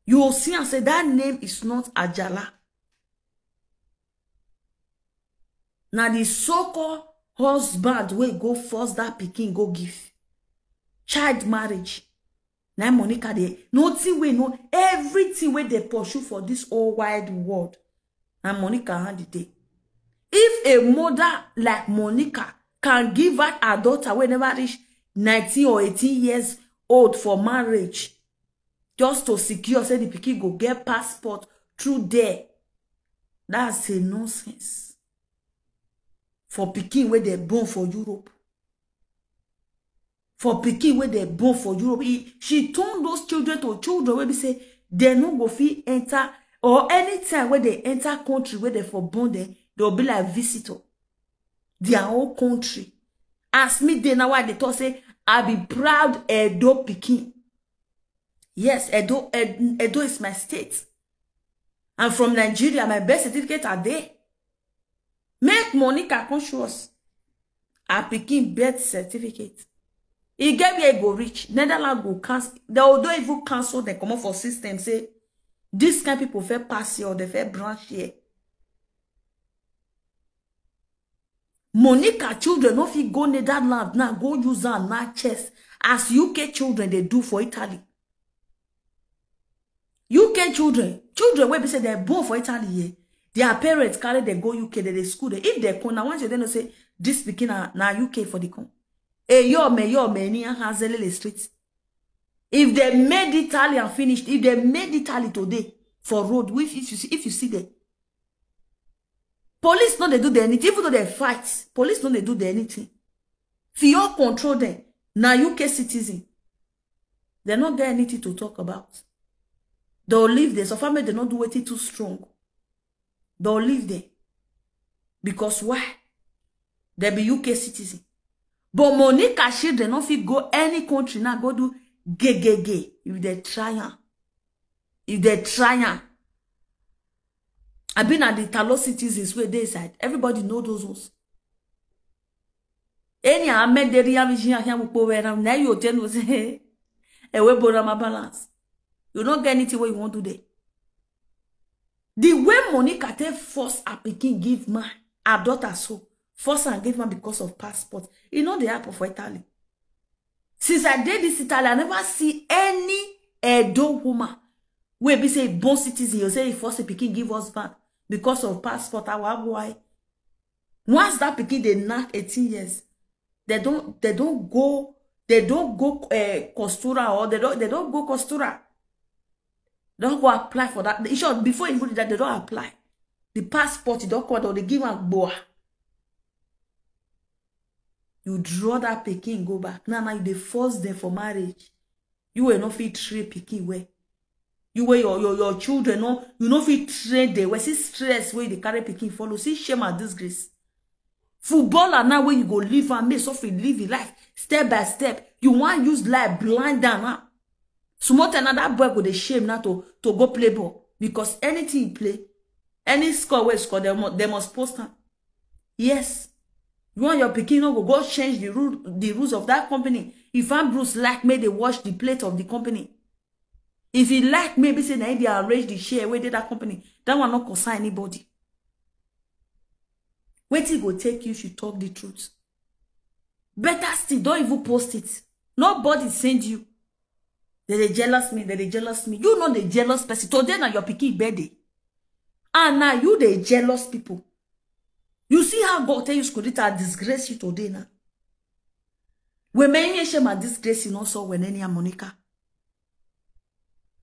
You will see and say that name is not Ajala. Now the so-called husband wey go force that pikin go give. Child marriage. Now Monica dey, nothing wey no, everything wey they pursue for this whole wide world. Now Monica hand the day. If a mother like Monica can give out her daughter wey never reach nineteen or eighteen years old for marriage, just to secure say the pikin go get passport through there, that's a nonsense. For pikin wey they born for Europe. For pikin wey they born for Europe, he, she turn those children to children wey be say they no go fit enter, or anytime wey they enter country wey they for born them, they'll be like visitor. Their own country. As me dey now, why they talk say, "I be proud Edo pikin." Yes, Edo, Ed-, Edo is my state. I'm from Nigeria. My birth certificate are there. Make Monica come show us her pikin birth certificate. E get where e go reach. Netherlands go cancel. They will don't even cancel. They come up for system. Say, this kind people fair pass here or they fair branch here. Monica children no fit go Netherlands now, go use am knack chest as U K children dey do for Italy. U K children, children wey be say dem born for Italy here, their parents carry dem go U K, dem dey school dem. If dem come now, once you dey know say this pikin na, na U K for the come. Eyo me, yo me, ni ahazelele street. If they made Italy and finished, if they made Italy today for road, if, if you see, if you see them, police no dey do them anything, even though they fight, police no dey do them anything. If you control them, na U K citizen, they no get anything to talk about. They'll leave there. So family, they no do wetin too strong. They'll leave there. Because why? They be U K citizen. But Monica children no fit go any country now, go do gay, gay, gay. If they try am, if they try am, I been at the Italo citizens where they side. Everybody know those ones. Any Ahmed Deria Vision, I can't go where now. Now you tell us, hey, we borrow my balance. You don't get anything where you want to do. The way Monica take force her pikin give man, her daughter so, force and give man because of passport. E no dey happen for Italy. Since I did this Italy, I never see any Edo woman wey be say born citizen, you say e force a pikin give husband because of passport. Awa, why? Once that pikin dey knack eighteen years, they don't, they don't go, they don't go uh, Costura, or they don't, they don't go Costura. Don't go apply for that. In short, before you do that, they don't apply. The passport, you don't come, they give am gboa. You draw that pikin go back. Now, now you dey force them for marriage. You will not fit train pikin well. You wey your, your, your children, no, you no fit train them well. See stress wey dey carry pikin follow. See shame and disgrace. Footballer now, where you go live and make suffer, live your life step by step. You want use life blind down now. Small time now, that boy go dey shame now to, to go play ball, because anything he play, any score wey he score, they must, they must post am. Yes. You and your pikin no go go change the rule, the rules of that company. If Ambrose like, make they watch the plate of the company. If he like, maybe say na him dey arrange the share wey dey that company, that one no concern anybody. Wetin go take you if you talk the truth? Better still, don't even post it. Nobody send you. They dey jealous me, they dey jealous me. You know they jealous person. Today na your pikin birthday. And now you dey jealous people. You see how God tell you, Skodita, disgrace you today now. When many shame and disgrace you not so when any Monica.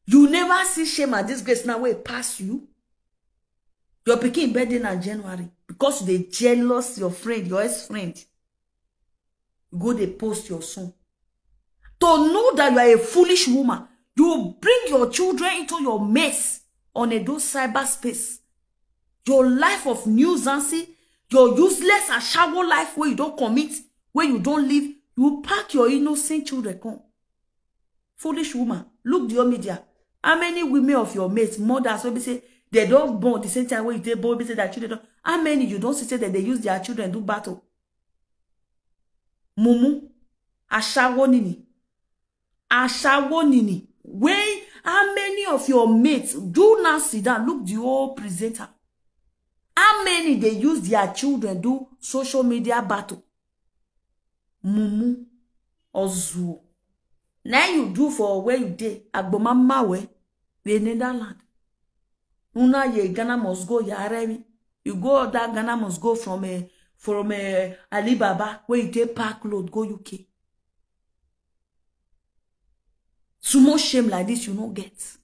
You never see shame and disgrace now wey pass you. Your pikin birthday na January because you dey jealous your friend, your ex friend. You go dey post your son. To know that you are a foolish woman, you bring your children into your mess on a do cyberspace. Your life of nuisance, your useless ashawo life where you don't commit, where you don't live, you pack your innocent children come. Foolish woman, look the whole media. How many women of your mates, mothers, will be say they don't born the same time where you dey born, be say their children don't? How many you don't see say that they use their children do battle? Mumu, ashawo nini, ashawo nini. When how many of your mates do now sit down, look the whole presenter? How many they use their children do social media battle? Mumu, ozuo. Now you do for where you dey, agboma mawe, we Netherlands. Una ye Ghana must go, ya Remy. You go that Ghana must go from a from a Alibaba where you take park load go U K. Small shame like this you no get.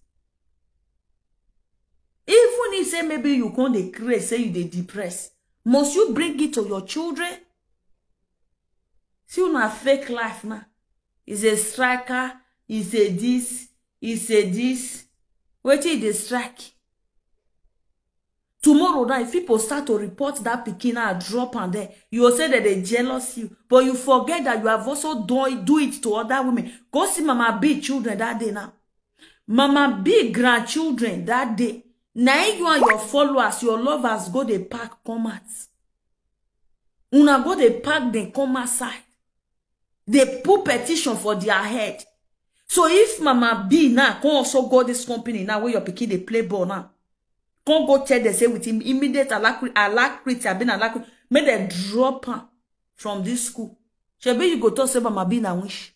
Even if say maybe you come dey craze, say you dey depress, must you bring it to your children? See una fake life now. Is a striker, is a this, is a this. Wetin e dey strike? Tomorrow now, if people start to report that pikin now, drop and there, you will say that they jealous you, but you forget that you have also done do it to other women. Go see Mama B children that day now. Mama B grandchildren that day. Now you and your followers, your lovers go dey pack come out. Una go dey pack them come outside. They put petition for their head. So if Mama B now come also go this company now where your pikin dey play ball now, come go tell them say with him immediate alacrity, alacrity, I been alacrity, Make dem drop am from this school. Shebi you go talk say Mama B na witch.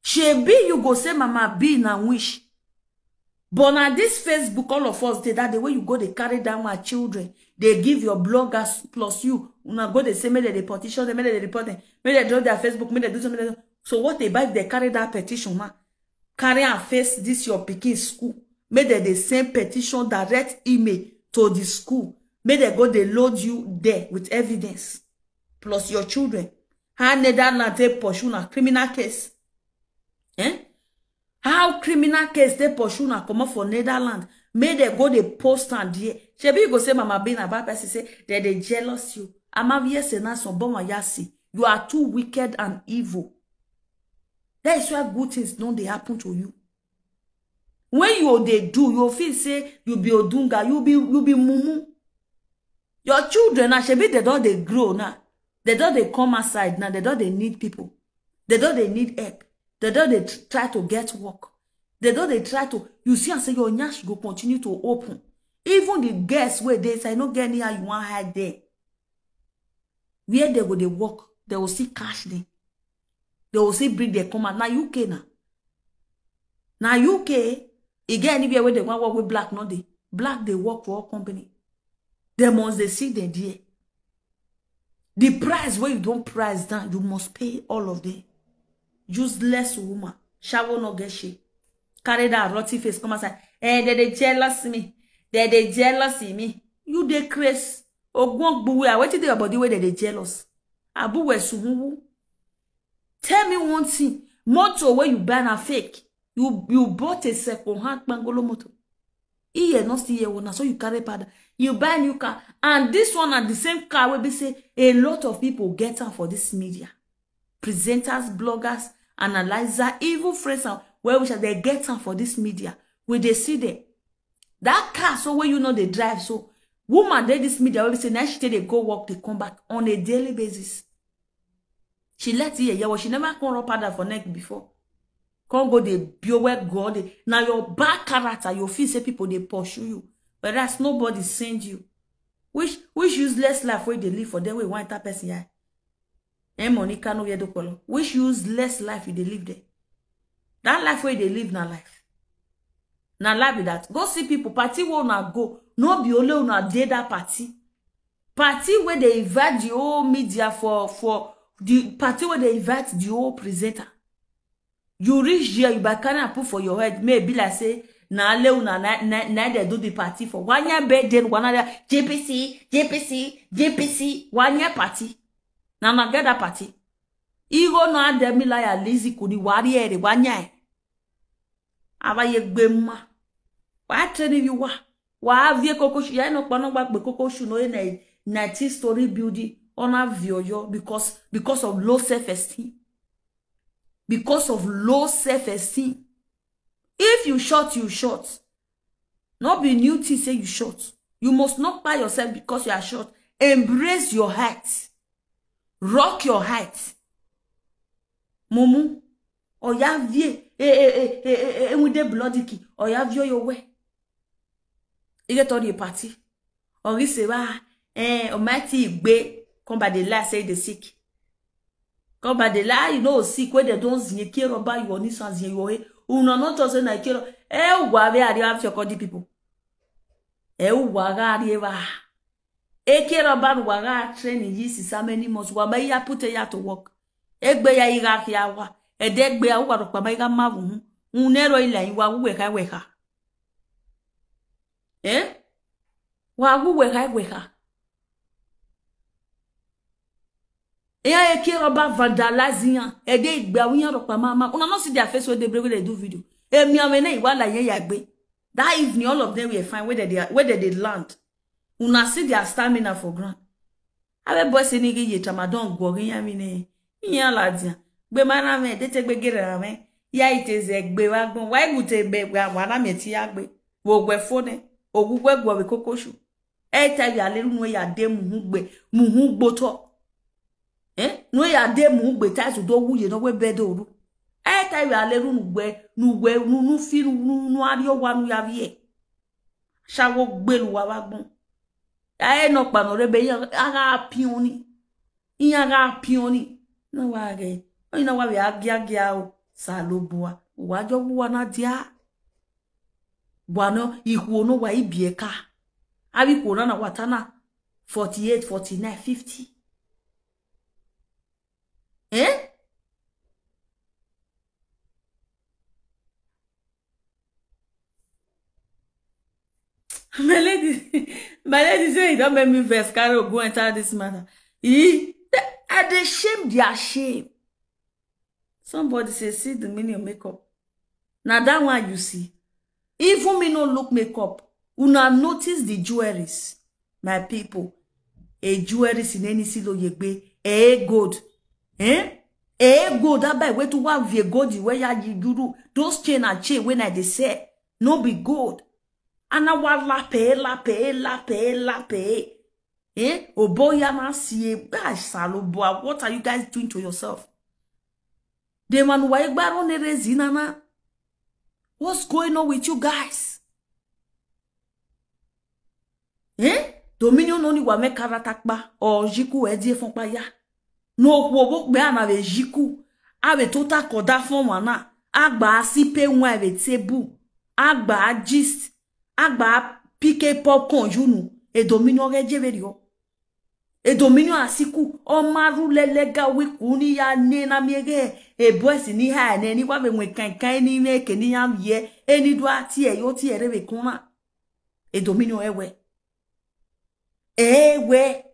Shebi you go say Mama B na witch. But na this Facebook, all of us dey that day wey you go dey carry down my children, dey give your bloggers plus you, una go dey say make dem dey petition dem, make dem dey report dem, make dem drop their Facebook, make dem do something. So what about if dem carry that petition, man? Carry am face this your pikin school. Make dem dey send petition, direct email to the school. Make dem go dey load you there with evidence. Plus your children. How Netherlands take pursue na criminal case? Eh? How criminal case dey pursue na comot for Netherlands? Make dem go dey post am there. Shebi you go say Mama B na bad person, say dem dey jealous you. Amavie say na some boma yasi. You are too wicked and evil. That is why good things don dey happen to you. When you dey do, you feel say you be odunga, you be you be mumu. Your children now, shebi dem don dey grow now. Dem don dey come outside now. Dem don dey need people. Dem don dey need help. Dem don dey tr- try to get work. Dem don dey try to. You see, I say your nyash go continue to open. Even the girls wey dey inside, no get anyhow you wan hide there. Where dem go dey work, dem go still catch dem. Dem go still bring dem come out. Na U K na. Na U K, e get anywhere wey dem wan work wey black no dey. Black dey work for all company. Dem must dey see dem there. The price wey you don price down, you must pay all of them. Useless woman, shawo no get shame. Carry that rotten face come outside. Eh, dem dey jealous me. Dem dey jealous me. You dey craze. Ogun ogbuwe, wetin dey your body wey dem dey jealous? Abuwe suhuhu. Tell me one thing. Motor wey you buy na fake. You you bought a second hand kpangolo motor. Iye no still hear one, na so you carry powder. You buy new car, and this one na the same car wey be say a lot of people get am for this media. Presenters, bloggers, analyzer, even friends and well wishers, dem get am for this media. We dey see dem. That car so wey you no dey drive so, woman dey this media wey be say na she take dey go work, dey come back on a daily basis. She let it, yeah, well, she never come rub powder for neck before. Come go dey bio where God dey. Now your bad character, you feel say people dey pursue you, whereas nobody send you. Which which useless life wey dey live for there wey one enter person eye? Eh, Monica no wear dokolo. Which useless life you dey live there? That life wey you dey live na life. Na life be that. Go see people party wey una go. No be only una dey that party. Party wey dey invite the whole media for for the party wey dey invite the whole presenter. You reach there, you by carry am put for your head. May e be like say na only una na na na dey do the party for. One year birthday, one other J P C, J P C, J P C, one year party. Na na get that party. Igo no ade mi la ya lizi kuni wari ere one year. Aba ye gbe ma. Wa training you wa. Wa vie koko shu ya no pa no gba gbe koko shu no na nineteen story building on a vioyo because because of low self esteem. Because of low self esteem. If you short, you short. No be new thing say you short. You must not buy yourself because you are short. Embrace your height. Rock your height. Mumu. Oya vie. Eh, eh, eh, eh, eh, eh, with the bloody key. Oya vie your way. You get all the party. Or you say, ah, eh, Almighty Igbe. Come by the lie, say they sick. Come by the lie, you know, sick where they don't zinye care about you on this one, zinye your way. Una not also na care. Eh, who are they? Are they have your country people? Eh, who are they? Eke rọba nu wa gha training yi six how many months? Wa ma ya put ya to work. Egbe ya igha khia wa. Ede egbe ya wa ro pa ma igha ma vu. Un ne ro ile yin wa wu we kha we kha. Eh? Wa wu we kha we kha. Eya eke rọba vandalize yan. Ede igbe awu yan ro pa ma ma. Una no see their face when they break, when they do video. Emi ame na iwa la yen ya gbe. That evening, all of them were fine. Where they, where they land? Una see their stamina for ground. Abe boy say nigga ye tramadol go gin ya mi ne. Iya la dia. Gbe mara me, de te gbe gere ra me. Ya ite ze gbe wa gbon. Wa igu te be wa wa na me ti ya gbe. Wo gwe fo ne. Ogu gwe gwe we kokoshu. E ta ya le nu ya de muhu gbe. Muhu gbo to. Eh? Nu ya de muhu gbe ta su do wu ye no we be do ru. E ta ya le nu gbe, nu gbe, nu nu fi nu nu ari o wa nu ya vie. Shawo gbelu wa wa gbon. Aye no kpa no rebe, ya aga pioni. Iya ga pioni. No wa ge. Oyi na wa we agia gia o. Salobua. Wa jo wa na dia. Bua no, ikwo no wa ibieka. Abi kwo na na watana. Forty-eight, forty-nine, fifty. Eh? My lady, my lady say you don't make me vex, carry go enter this matter. E, I dey shame their shame. Somebody say, "See the meaning of makeup." Now that one you see. Even me no look makeup. Una notice the jewelries, my people. A jewelries in any silo yegbe. Eh, gold. Eh? Eh, gold. That buy way to one via gold where ya you do. Those chain and chain when I dey sell. No be gold. And I want lape, lape, lape, lape. Eh? Oboya na sie. Ah, Saloboa, what are you guys doing to yourself? The man why gbaro ne rezinana. What's going on with you guys? Eh? Dominion only wa me karatakpa or jiku edi fun pa ya. No wo wo gbe ana we jiku. A we tota koda fun wa na. Agba sipe won we tebu. Agba gist. Agba P K popcorn you know. E Dominion ge je ve rio. E Dominion asiku. O maru lelega wiku ni ya ne na mi ge. E boys ni ha ne ni wa ve mwe kan kan ni me ke ni ya ye. E ni do ati e yo ti e re ve kuna. E Dominion ewe. Ewe.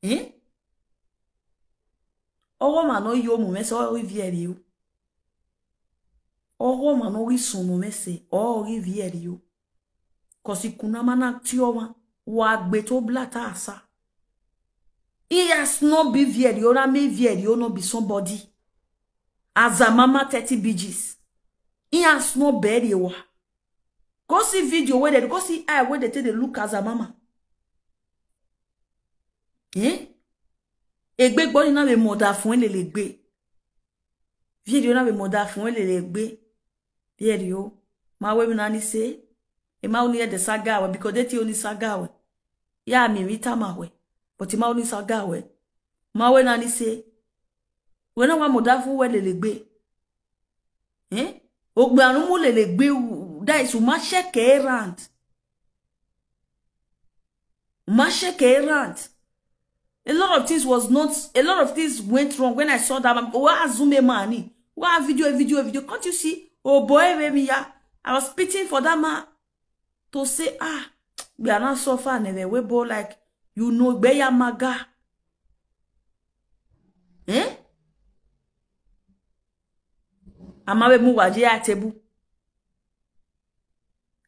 Eh? Owo ma no yo mu mese o ri vieri o. Owo ma no ri sun mu mese o ri vieri o. Kosi kuna mana ti o wa. Wa gbe to blata asa. He has not be vieri o na me vieri o no be somebody. As a mama thirty B Gs. He has not buried wa. Go see video where they go see eye where they take the look as a mama. Eh? Egbe gbori na be mother fun ele le gbe. Video na be mother fun ele le gbe. Video. Ma we mi na ni say. E ma uni e de saga we because they ti oni saga we. Ya mi mi tama we. But e ma uni saga we. Ma we na ni say. We na wa mother fun we le le gbe. Eh? Ogbe arun mo le le gbe u-, that is, u ma check around. U ma check around. A lot of things was not, a lot of things went wrong when I saw that man. Wa azume mani. Wa video, video, video. Can't you see? Oh boy, baby, yeah. I was spitting for that man to say, ah, we are not so far, never we bo like, you know, be ya maga. Eh? Ama we mu wa je a table.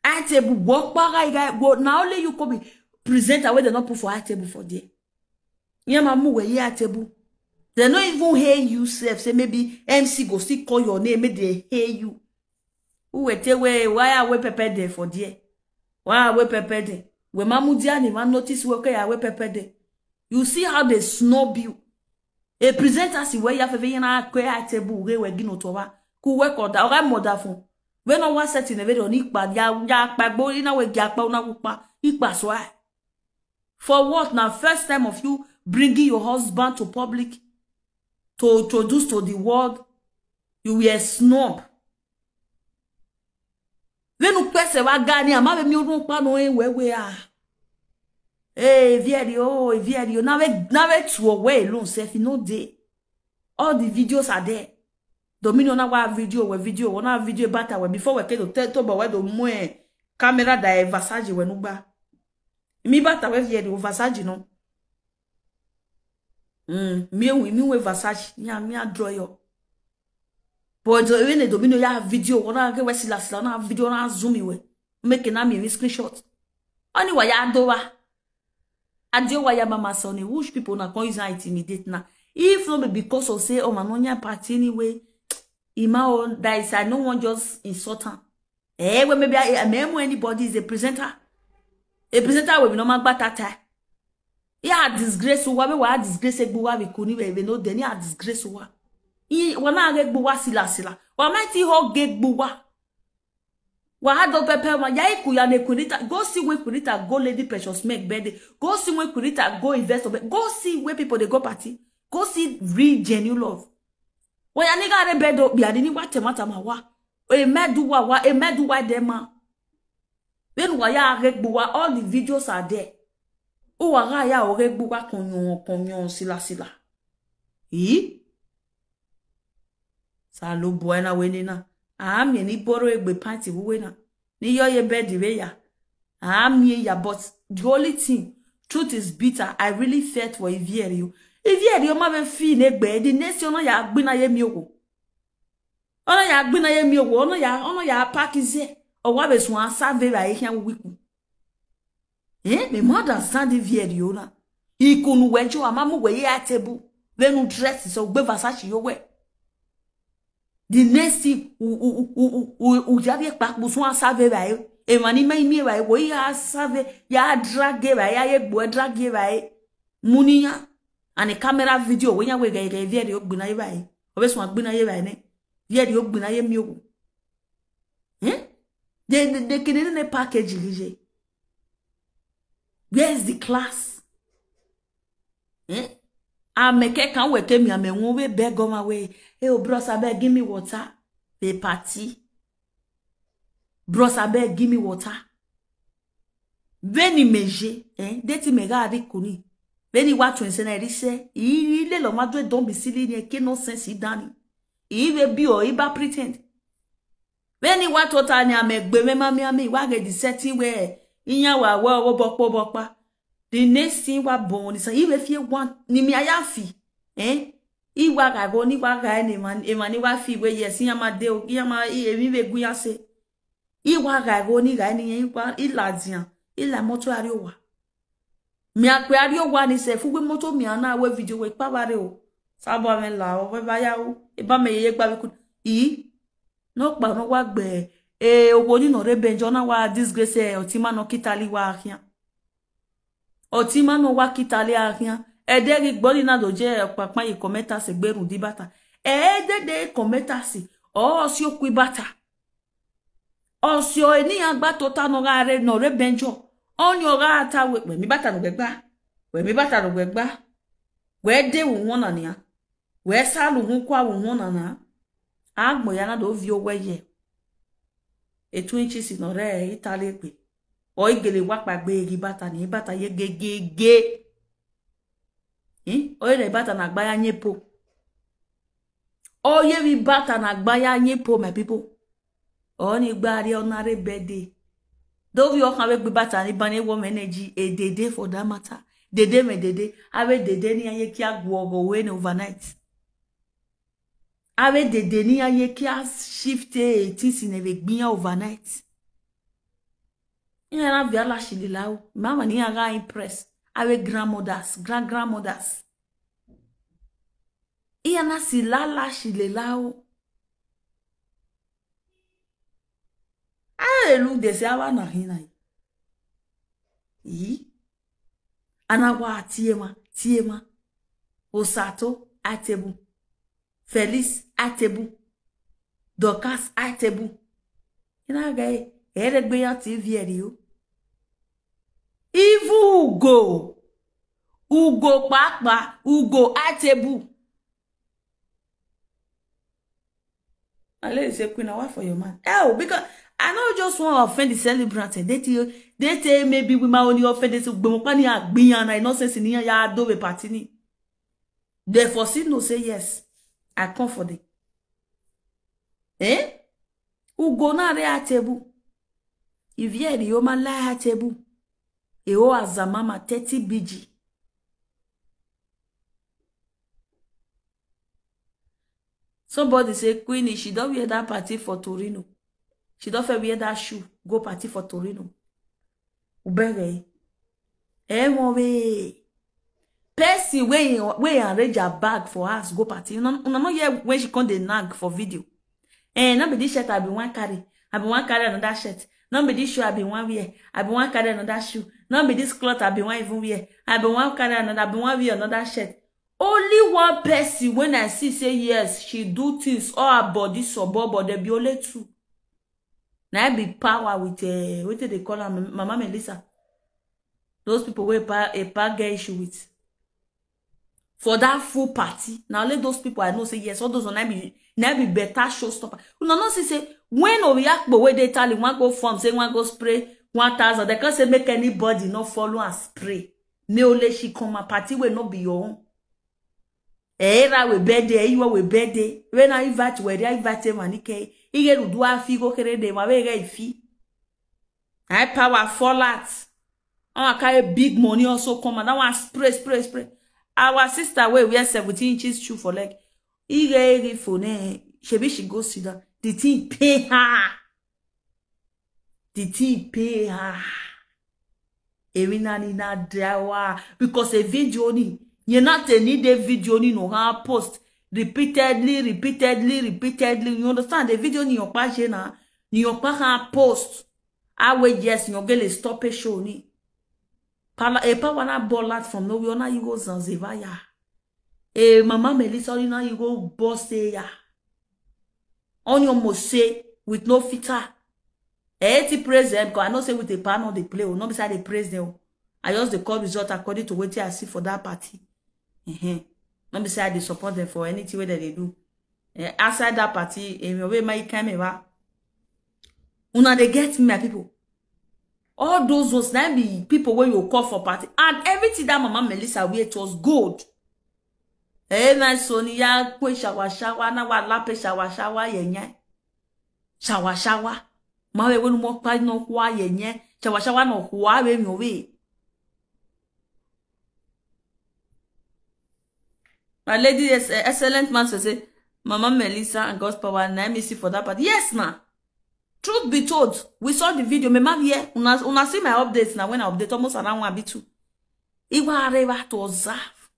A table, walk back, I got, go. Now only you could be presenter where they not put for a table for there. Yeah, ma mu we ye a table. They not even hear you self. Say maybe M C go still call your name, maybe they hear you. Who will tell we why are we pepper there for there? Why are we pepper there? We mamu dia ni ma notice we okay are we pepper there. You see how they snub you. A presenter si we ya fefe yana kwe a table we we gino to wa. Ku we ko da, oga mother fun. We no wa set in a video ni pa ya, ya pa gbo ina we ya pa una ku pa. Ipa so ai. For what? Now first time of you bringing your husband to public to introduce to the world, you were snub. Venu pese wa gani ama ve mi orun pa no e we we a. Eh, vieri o, eh, vieri o. Na ve, na ve tu o we alone self no dey. All the videos are there. Dominion na wa video we video, we na video bata we before we ke do te to bo we do mu e camera da e Versace we nu gba. Mi bata we vieri o Versace no. Mm, mi e mi we Versace, mi a, mi a draw yo. But uh, when the Dominion ya video, we na ke we sila sila na video na zoom we. Make na mi, mi screenshot. Ani wa ya do wa. Adio wa ya mama son, which people na come use and intimidate na. If no be because of say, oh, man, no nya party anyway. Ima o, that is, I no want just insult am. Eh, well, maybe I, I may anybody is a presenter. A presenter will be no man but that time. Yeah, disgrace wa be wa disgrace egbu wa be kuni we be no then ya disgrace wa. I wa na ge gbu wa sila sila. Wa ma ti ho ge gbu wa. Wa do pepe ma ya iku ya ne Quinita. Go see when Quinita go Lady Precious Meg birthday. Go see when Quinita go invest. Go see where people they go party. Go see real genuine love. Wa ya ni ga re bedo bi adi ni wa temata ma wa. E medu wa wa e medu wa de ma. When wa ya regbu wa, all the videos are there. U wa ga ya o regbu wa konyon konyon sila sila. Yi? Sa lo buena wenina. A mi ni boro egbe panti wuwena. Ni yo ye bed we ya. A mi ya, but the only thing, truth is bitter. I really felt for Ivierio. Ivierio ma be fi ne gbe the next ona ya gbina ye mi owo. Ona ya gbina ye mi owo. Ona ya ona ya pack ize. O wa be sun asa ve ra e hia wiku. Eh, me mother stand Ivierio na. Ikunu wejo amamu we ye atebu. Venu dress so gbe Versace yo we. The next thing, u u u u u u jari pa kusun asave ba e. E mani mai mi ba e, wo ya asave, ya drag e ba e, ya ye gbo drag e ba e. Muniya, and a camera video, we ya we ga ga Ivierio gbina e ba e. Obe sun gbina e ba e ne. Ivierio gbina e mi o. Eh? They they, they can in a package lije. Where is the class? Eh? Ameke kan we ke mi ame won we beg on my way. Hey, oh, bros, I beg, give me water. They party. Bros, I beg, give me water. Veni meje, eh? Deti mega adi kuni. Veni wa twenty na rise. Ile lo ma do don be silly ni ke nonsense dani. Iwe bi o iba pretend. Veni wa tota ni amegbe me mami ami wa ge the setting where inya wa wa wo bokpo bokpa. The next thing wa born is iwe fie one ni mi aya fi. Eh? Iwa ga go ni wa ga ni man e man ni wa fi we yes inya ma de o inya ma e mi we gun ya se. Iwa ga go ni ga ni iwa iladian ila moto ari o wa. Mi akpe ari o wa ni se fu we moto mi ana we video we pa bare o. Sabo me la o we ba ya o. E ba me ye gba we ku. I no pa no wa gbe. E owo ni no re benjo na wa disgrace e otima no kitali wa ahian. Otima no wa kitali ahian. E de ri gbori na do je papa yi kometa se gberun di bata. E de de kometa si. O si o ku bata. O si o ni agba tota no ga re no re benjo. Onyo ga ata we we mi bata no gbe gba. We mi bata no gbe gba. We de wu won na ni a. We sa lu hun kwa wu won na na. Agbo ya na do vi o we ye. E two inches no re itali pe. O igele wa pa gbe gi bata ni bata ye ge ge ge. Eh? O ye bata na gba ya nye po. O ye vi bata na gba ya nye po, my people. O ni gba ri ona re bede. Do vi o kan we gbe bata ni bane wo me energy e dede for that matter. Dede me dede. Ave dede ni aye ki agwo go we ni overnight. Ave dede ni aye ki a shift e things in eve gbin ya overnight. Iya na vi ala shilila o. Mama ni aga impress. Ave grandmothers, grand grandmothers. Iya na si lala shilila o. Ave lu de se awa na hina yi. Yi. Ana wa tiema, tiema. Osato, atebu. Felis, atebu. Dorcas, atebu. Ina ga e, ere gbe ya T V eri o. Ivu Ugo. Ugo papa, Ugo atebu. Ale say, Queen, I want for your man. Oh, because I no just want to offend the celebrant. Eh, They tell, they tell maybe we might only offend this. Gbemokpa ni agbiyan na nonsense ni ya do we party ni. They foresee no say yes. I come for them. Eh? Ugo na re atebu. Ivie ri o ma la atebu. E o azamama thirty B G. Somebody say, Queenie, she don't wear that party for Torino. She don't fair wear that shoe. Go party for Torino. Ubere. Eh, one way. Person wey wey arrange her bag for us go party. Una una no hear when she come dey nag for video. Eh, no be this shirt I be wan carry. I be wan carry another shirt. No be this shoe I be wan wear. I be wan carry another shoe. No be this cloth I be wan even wear. I be wan carry another. I be wan wear another shirt. Only one person when I see say yes, she do things all her body suburb, but there be only two. Na be power with, uh, wetin they call am, Mama Melissa. Those people wey pa, a pa get issue with. For that full party, now let those people I know say yes, all those one na be, na be better showstopper. Una no see say when Obiakpo wey dey Italy wan go form, say wan go spray one thousand, they can't say make anybody no follow and spray. Me only she come a party wey no be your own. Era we birthday, iwo we birthday. When I invite we, I invite him and he came. He get to do a figo kere de ma we get fee. I power fall out. I carry big money also come and I want spray, spray, spray. Our sister wey wear seventeen inches shoe for leg. He get ready for ne. Shebi she go sit down. The thing pay her. The thing pay her. Ewina ni na dawa. Because a video ni. You not a need a video ni no ha post. Repeatedly, repeatedly, repeatedly. You understand? The video ni your passion na. Ni your passion post. I wait yes, you get a stop a show ni. Pala, a power na ball out from nowhere. Now you go Zanzibaya. Eh, Mama Melissa, you know you go boss say ya. On your must say with no filter. Eh, ti praise them, 'cause I know say with a pan on the play, oh, not beside the praise them. I just the call result according to what I see for that party. Uh-huh. Not beside they support them for anything that they do. Eh, outside that party, eh, me way my camera. Una they get me, my people. All those ones na be people wey you call for party. And everything that Mama Melissa wear, it was gold. Eh, na Sonia kwe shawa shawa, na wa lape shawa shawa yenye. Shawa shawa. Ma we wenu mo pa no kwa yenye. Shawa shawa no kwa we mi we. My lady, yes, eh, excellent man to say, Mama Melissa and God's power, na me see for that part. Yes, ma. Truth be told, we saw the video. Me ma here, una, una see my updates now when I update almost around one be two. Iwa areva to observe.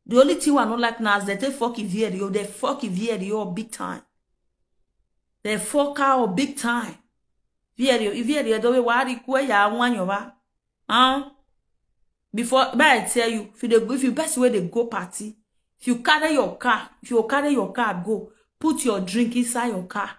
The only thing I don't like now is that they fuck Ivierio, they fuck Ivierio big time. They fuck out big time. Ivierio, Ivierio, the way wari kwe ya wanyo ba. Huh? Before, but I tell you, if you dey go, if you best way they go party, if you carry your car, if you carry your car go, put your drink inside your car.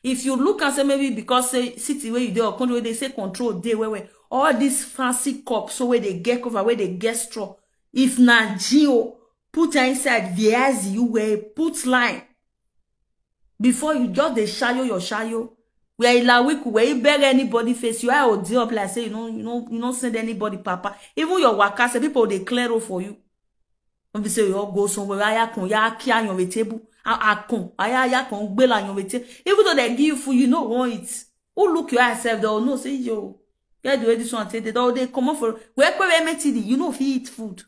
If you look and say maybe because say city where you dey or country where they say control dey where where all this fancy cup so where they get cover where they get straw. If na geo, put her inside the eyes you wear, put line. Before you just dey shayo your shayo. Where you la weak, where you beg anybody face, you are odi up like say you know you know you don't send anybody, papa. Even your waka, say people they clear up for you. Don't be say you all go somewhere. Aya kun ya kia on the table. Akun aya ya kun gbela on the table. Even though they give you food, you know won't eat. Who look your eyes self? They will know say yo, get the way this one take. They don't they come up for where where M T D. You know if you eat food.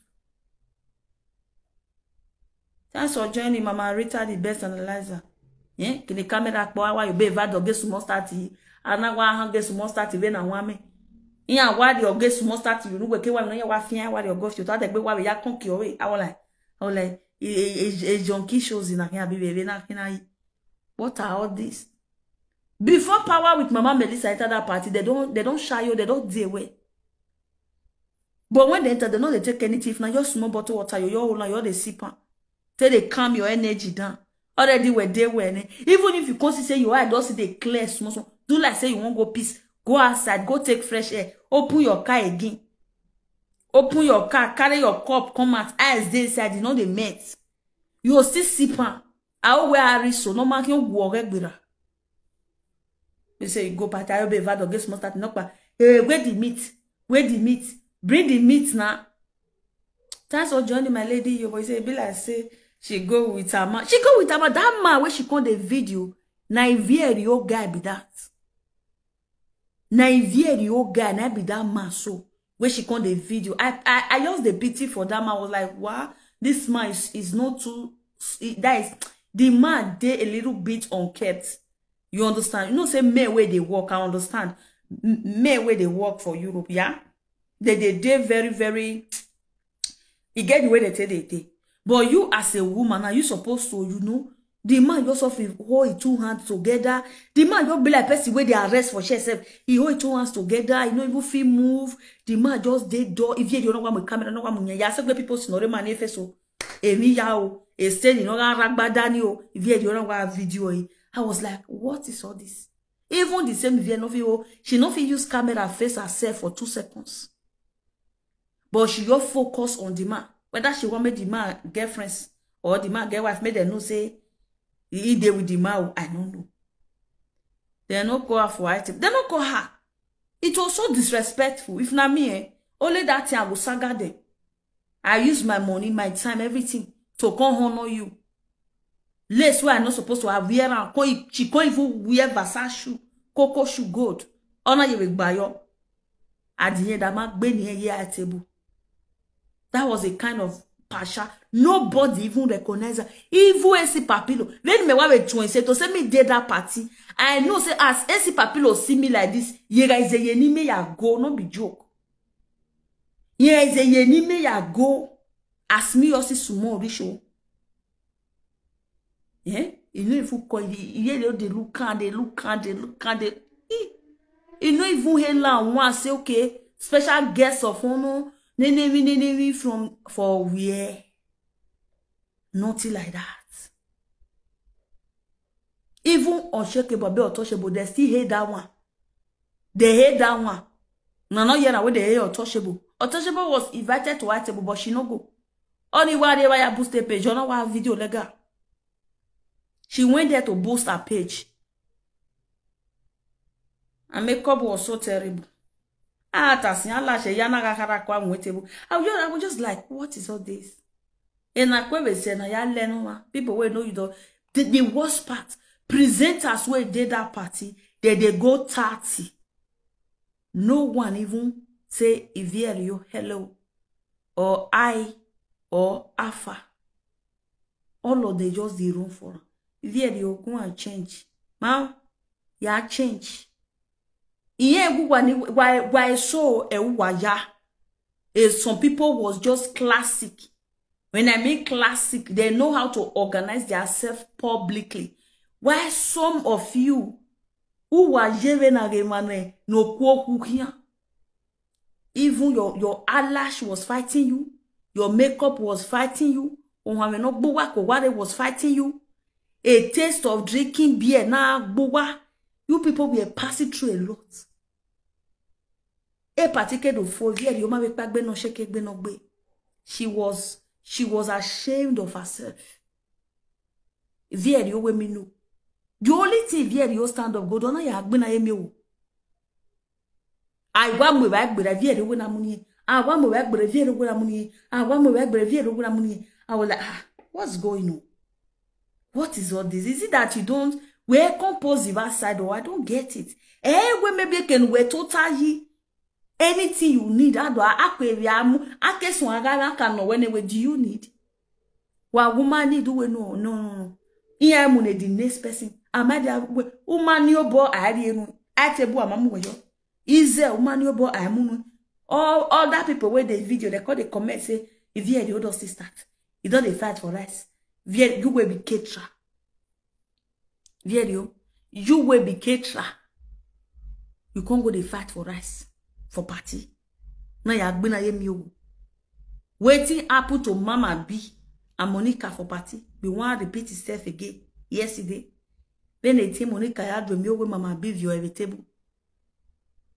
Thanks for joining, Mama Rita, the best analyzer. Eh? Kini camera po awa you be va do get small start. Ana wa han get small start ve na wa me. Iya wa di oge small start you no we ke wa no ya wa fian wa di ogo fi o ta de gbe wa we ya kon ki o we. I was like, I was like, e e e junkie shows in here be be na kina yi. What are all this? Before power with Mama Melissa enter that party, they don't they don't shy you, they don't dey away. But when they enter, they know they take anything. If na your small bottle water, you your whole you they sip am. Till they calm your energy down. Already where they were. Even if you come see say your eye don see dey clear small small, do like say you wan go piss. Go outside, go take fresh air. Open your car again. Open your car, carry your cup, come out. Eyes dey inside, you know they met. You go still sip am. I will wear a riso, no man can go gbera. They say you go party, I be vado get small start knock back. Hey, where the meat? Where the meat? Bring the meat now. Thanks for joining, my lady. Your boy say e be like say she go with her man. She go with her man. That man where she come the video. Na Ivierio guy be that. Na Ivierio guy na be that man so. Where she come the video. I I I just the pity for that man. I was like, wow, this man is, is not too. That is the man dey a little bit unkept. You understand? You know say men where they work, I understand. Men where they work for Europe, yeah, they they dey very very. E get the way they take they dey. But you as a woman now, you supposed to, you know, the man just of hold his two hands together. The man just be like person where they arrest for share self. He hold his two hands together. He no even feel move. The man just dey door. If you don't want my camera, no want my ya. So people snore man if so. Emi ya o. E say you know ragbada ni o. If you don't want video, eh. I was like, what is all this? Even the same Vivian, no fit, she no fit use camera face herself for two seconds. But she just focus on the man. Whether she want make the man get friends or the man get wife, make dem know say he dey with the man, I don't know. They no call her for item. They no call her. It was so disrespectful. If not me, eh, only that thing I go saga them. I use my money, my time, everything to come honor you. Lace where I not supposed to have wear am. She can't even wear Versace shoe, Coco shoe gold. Honor you with Bayo. At the end, I'm not going here at table. That was a kind of pasha. Nobody even recognize her. Even A C Papilo. When me wa be twenty say to say me dey that party. I know say as A C Papilo see me like this, yega is a yenime ya go, no be joke. Yeah, is a yenime ya go. As me also small this show. Eh? You know if you call it, you hear they look and they look and they look and they. You know even hela one say okay, special guest of honor, nenemi nenemi from for where? Nothing like that. Even unshakable, be untouchable, they still hate that one. They hate that one. No, not yet. Where they hate untouchable. Untouchable was invited to our table, but she no go. Only why they why boost the page. You know what video legal. She went there to boost her page. Her makeup was so terrible. Ah, Tasin, Allah, she yana kakara kwa mwetebo. I was just, I was just like, what is all this? And I quite say na ya lenwa. People will know you don't. The, the worst part, presenters where they that party, they they go thirty. No one even say Ivierio hello or I or Afa. All of them just dey run for am. Ivierio go and change. Ma, ya change. Iye egwu why why so ewu ya. Eh, some people was just classic. When I mean classic, they know how to organize themselves publicly. Why some of you who were yere na remane no kwo here? Even your, your eyelash was fighting you. Your makeup was fighting you. Ohun no gbuwa koware was fighting you. A taste of drinking beer na gbuwa. You people were passing through a lot. A particular for Vieri, you might be no shake no gbe. She was, she was ashamed of herself. Vieri, you me know. The only thing Vieri, you stand up, go down, ya gbina emi o. I wa mwe wa gbere Vieri we na muni. I wa mwe wa gbere Vieri we na muni. I wa mwe wa gbere Vieri we na muni. I was like, ah, what's going on? What is all this? Is it that you don't, we compose the bad side, or I don't get it? Eh, we maybe can we totally anything you need. I do akwe amu akesun agara can no when we do you need? Wa woman need we no, no, no, no. Iya mu ne the next person. Amadi we woman yo bo ari enu. Atebu amamu we yo. Ize woman yo bo amunu. All other people where the video, they call the comment say, if you hear the other sister, you don't dey fight for rice. Vieri, you will be caterer. Vieri, you will be caterer. You can't go dey fight for rice for party. Now you are gonna hear me. Wetin happen to Mama B and Monica for party? We want repeat itself again. Yesterday, then they tell Monica ya do me over Mama B view every table.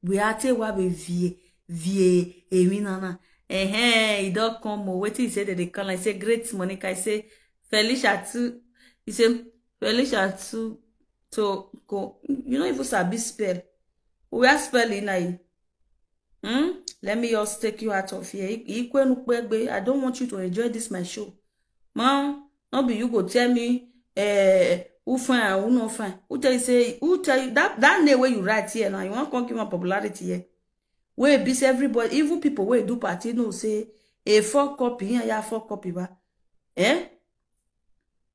We are tell why we vie vie emi nana. Eh, eh, he don't come more. Wetin he say that they call? I say great Monica. I say Felicia too. He say Felicia too. To go. You know if you sabi spell. We are spelling now. Hmm? Let me just take you out of here. Ikwe nukpegbe. I don't want you to enjoy this my show. Man, not be you go tell me eh who fine and who not fine. Who tell you say who tell you that that name where you write here now? You want come give my popularity here. Where be say everybody, even people where do party know say a four copy here, ya four copy ba. Eh?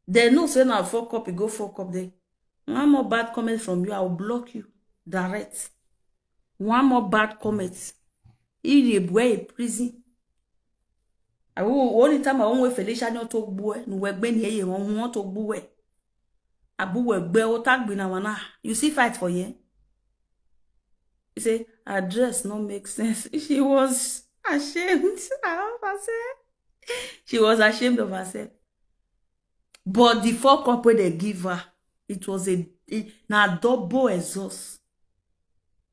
They know say now four copy go four copy there. One more bad comment from you, I will block you direct. One more bad comment. He dey wear a prison. I will only time I won't wait Felicia not to boy, no we gbe ni eye won won to boy. Abu we gbe o tag bi na wana. You see fight for here. He say her dress no make sense. She was ashamed. I don't say she was ashamed of herself. But the fuck up where they give her, it was a it, na double exhaust.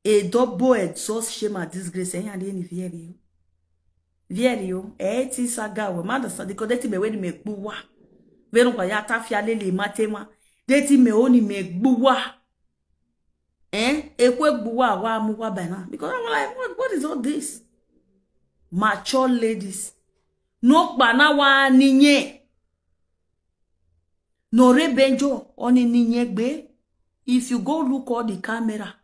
A double exhaust shame and disgrace. Eh, and any very you. Very you. Eh, it is a guy. Man, the study code that me when me gbuwa. Very kwa ya tafia lele matema. That me only me gbuwa. Eh? Ekwe gbuwa wa muwa bana. Because I'm like, what, what is all this? Mature ladies. No bana wa ninye. No rebenjo oni ninye gbe. If you go look all the camera,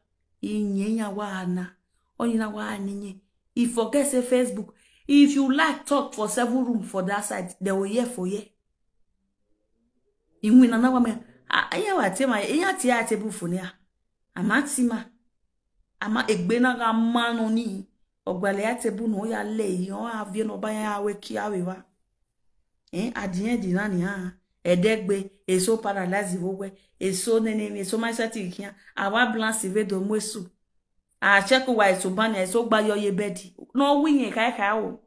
inye ya wa ana. Oni na wa ninye. If forget say Facebook, if you like talk for several room for that side, they will hear for you. Inwe na na wa me. Aya wa tema, iya ti a tebu funia. Ama tima. Ama egbe na ga mano ni. Ogwale ya tebu no ya le yo avie no ba ya we ki awe wa. Eh, at the end na ni ha. Edegbe eso paralyze wo we. Eso nene mi eso ma sati kian. Awa blanche ve do mwesu. A check wa eso ban eso gba yo ye bed. No wi yen kai kai o.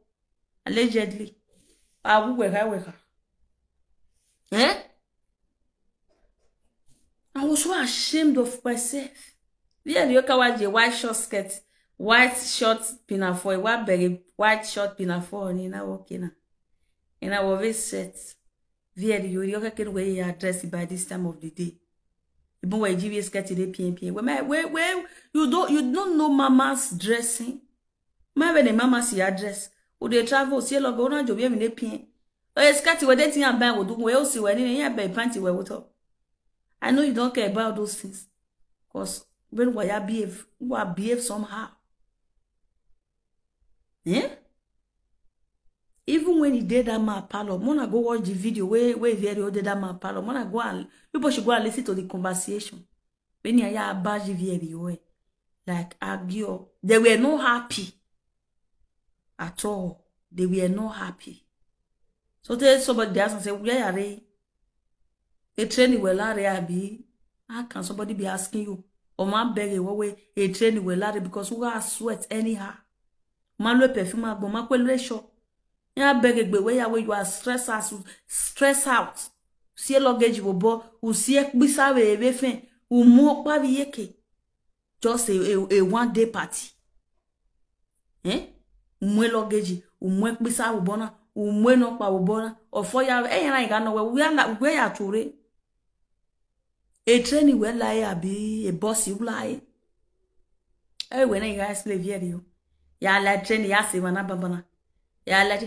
Allegedly. Awu we kai we ka. Eh? I was so ashamed of myself. Yeah, the Okawaje white short skirt, white short pinafore, white beret, white short pinafore, and you know, okay now. And I was very set. Very you you can wear your dress by this time of the day. Even when G V S skirt, they pien pien. When my where where you don't you don't know mama's dressing. My when the mama see your dress, would they travel see a logo on your baby pien. Oh, skirt where they think I'm buying would do well see when in your bed panty wear with up. I know you don't care about those things. Because when we are behave, we are behave somehow. Eh? Even when he did that man parlor, Mona go watch the video where where very did that man parlor. Mona go and people should go and listen to the conversation. When you are bad very well. Like argue. They were not happy at all. They were not happy. So tell somebody they ask and say, where are they? A training well are abi? How can somebody be asking you? Or man beg a way a training well are because who are sweat anyhow? Man lo perfume agbo man kwelo show. Ya beg a way where you are stress out, stress out. See a luggage bobo, who see a bisa we fen, who more pa yeke. Just a, a, a one day party. Eh? Umwe luggage, umwe bisa ubona, umwe no pa ubona. Ofo ya e ya na iga no we we ya na we ya ture. A training we la ya be a boss you la. E we na iga explain very you. Ya la training ya se mana babana. Ya la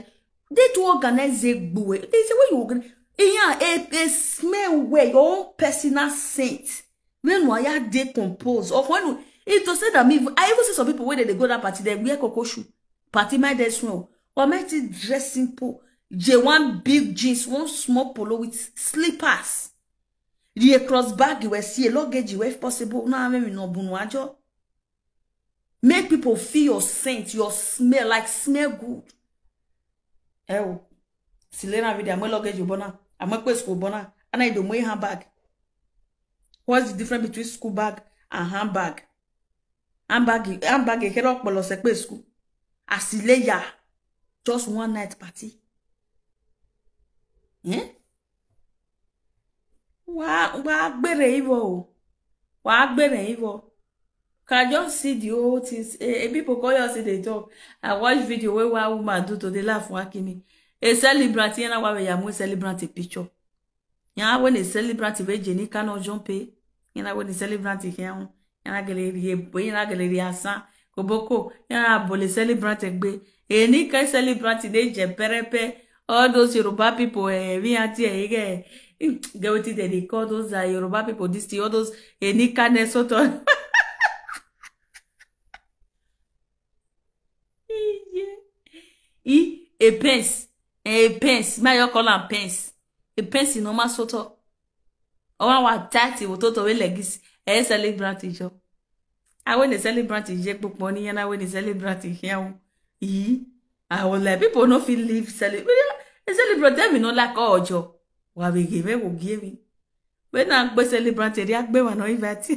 they to organize a gbuwe. They say where you organize. Yeah, a, a smell where your own personal scent. When we are decompose or when it to say that me I even see some people when they go that party they wear cocoa shoe. Party my dress well. Or my tea dress simple. J one big jeans, one small polo with slippers. The cross bag you will see a luggage you if possible. Now I mean no bunu ajo. Make people feel your scent, your smell, like smell good. Oh, Selena video, I'm luggage you bona, I'm a school bona, and I do my handbag. What's the difference between school bag and handbag? Handbag, handbag, you cannot follow sekpe school. Asileya, just one night party. Eh? Wa wa gbere ivo o. Wa gbere ivo. Can just see the whole things. Eh, eh, people call you see they talk. I watch video where one woman do to the laugh wakini. A celebrant, you know why we are more celebrant a picture. You know when a celebrant we Jenny cannot jump eh. You know when the celebrant is here. You know gallery, you know gallery asan. Koboko, you know bole celebrant egbe. Any kind celebrant they je perepe. All those Yoruba people, eh, we are here, eh, get wetin dem dey call those uh, Yoruba people this thing, all those enika nesoto. E a pence, a pence, may I call am pence? A pence in normal soto. Owa wa tati wo toto we legis, e celebrant ijo. I when the celebrant is yet book money and I when the celebrant is here. E I was like, people no feel live celebrate. A celebrant tell me no like ojo. Wa we give we give me. When I go celebrant, they are going no invite.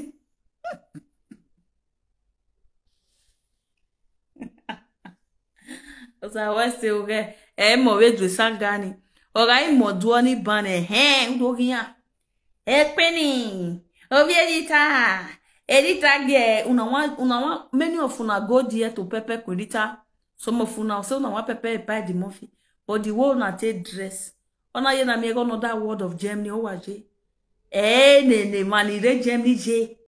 Osa wa se oge e mo we du sangani. Oga imo duoni ban e he udogiya. E peni. Ovi edita. Erita girl, una wan, una wan, many of una go there to pepper Queen Rita. Some of una say una wan pepper Epa Edimofi. But the way una take dress. Una hear na me go another word of Germany, oh, waje. Eh, ne, ne, man, ire Germany, je.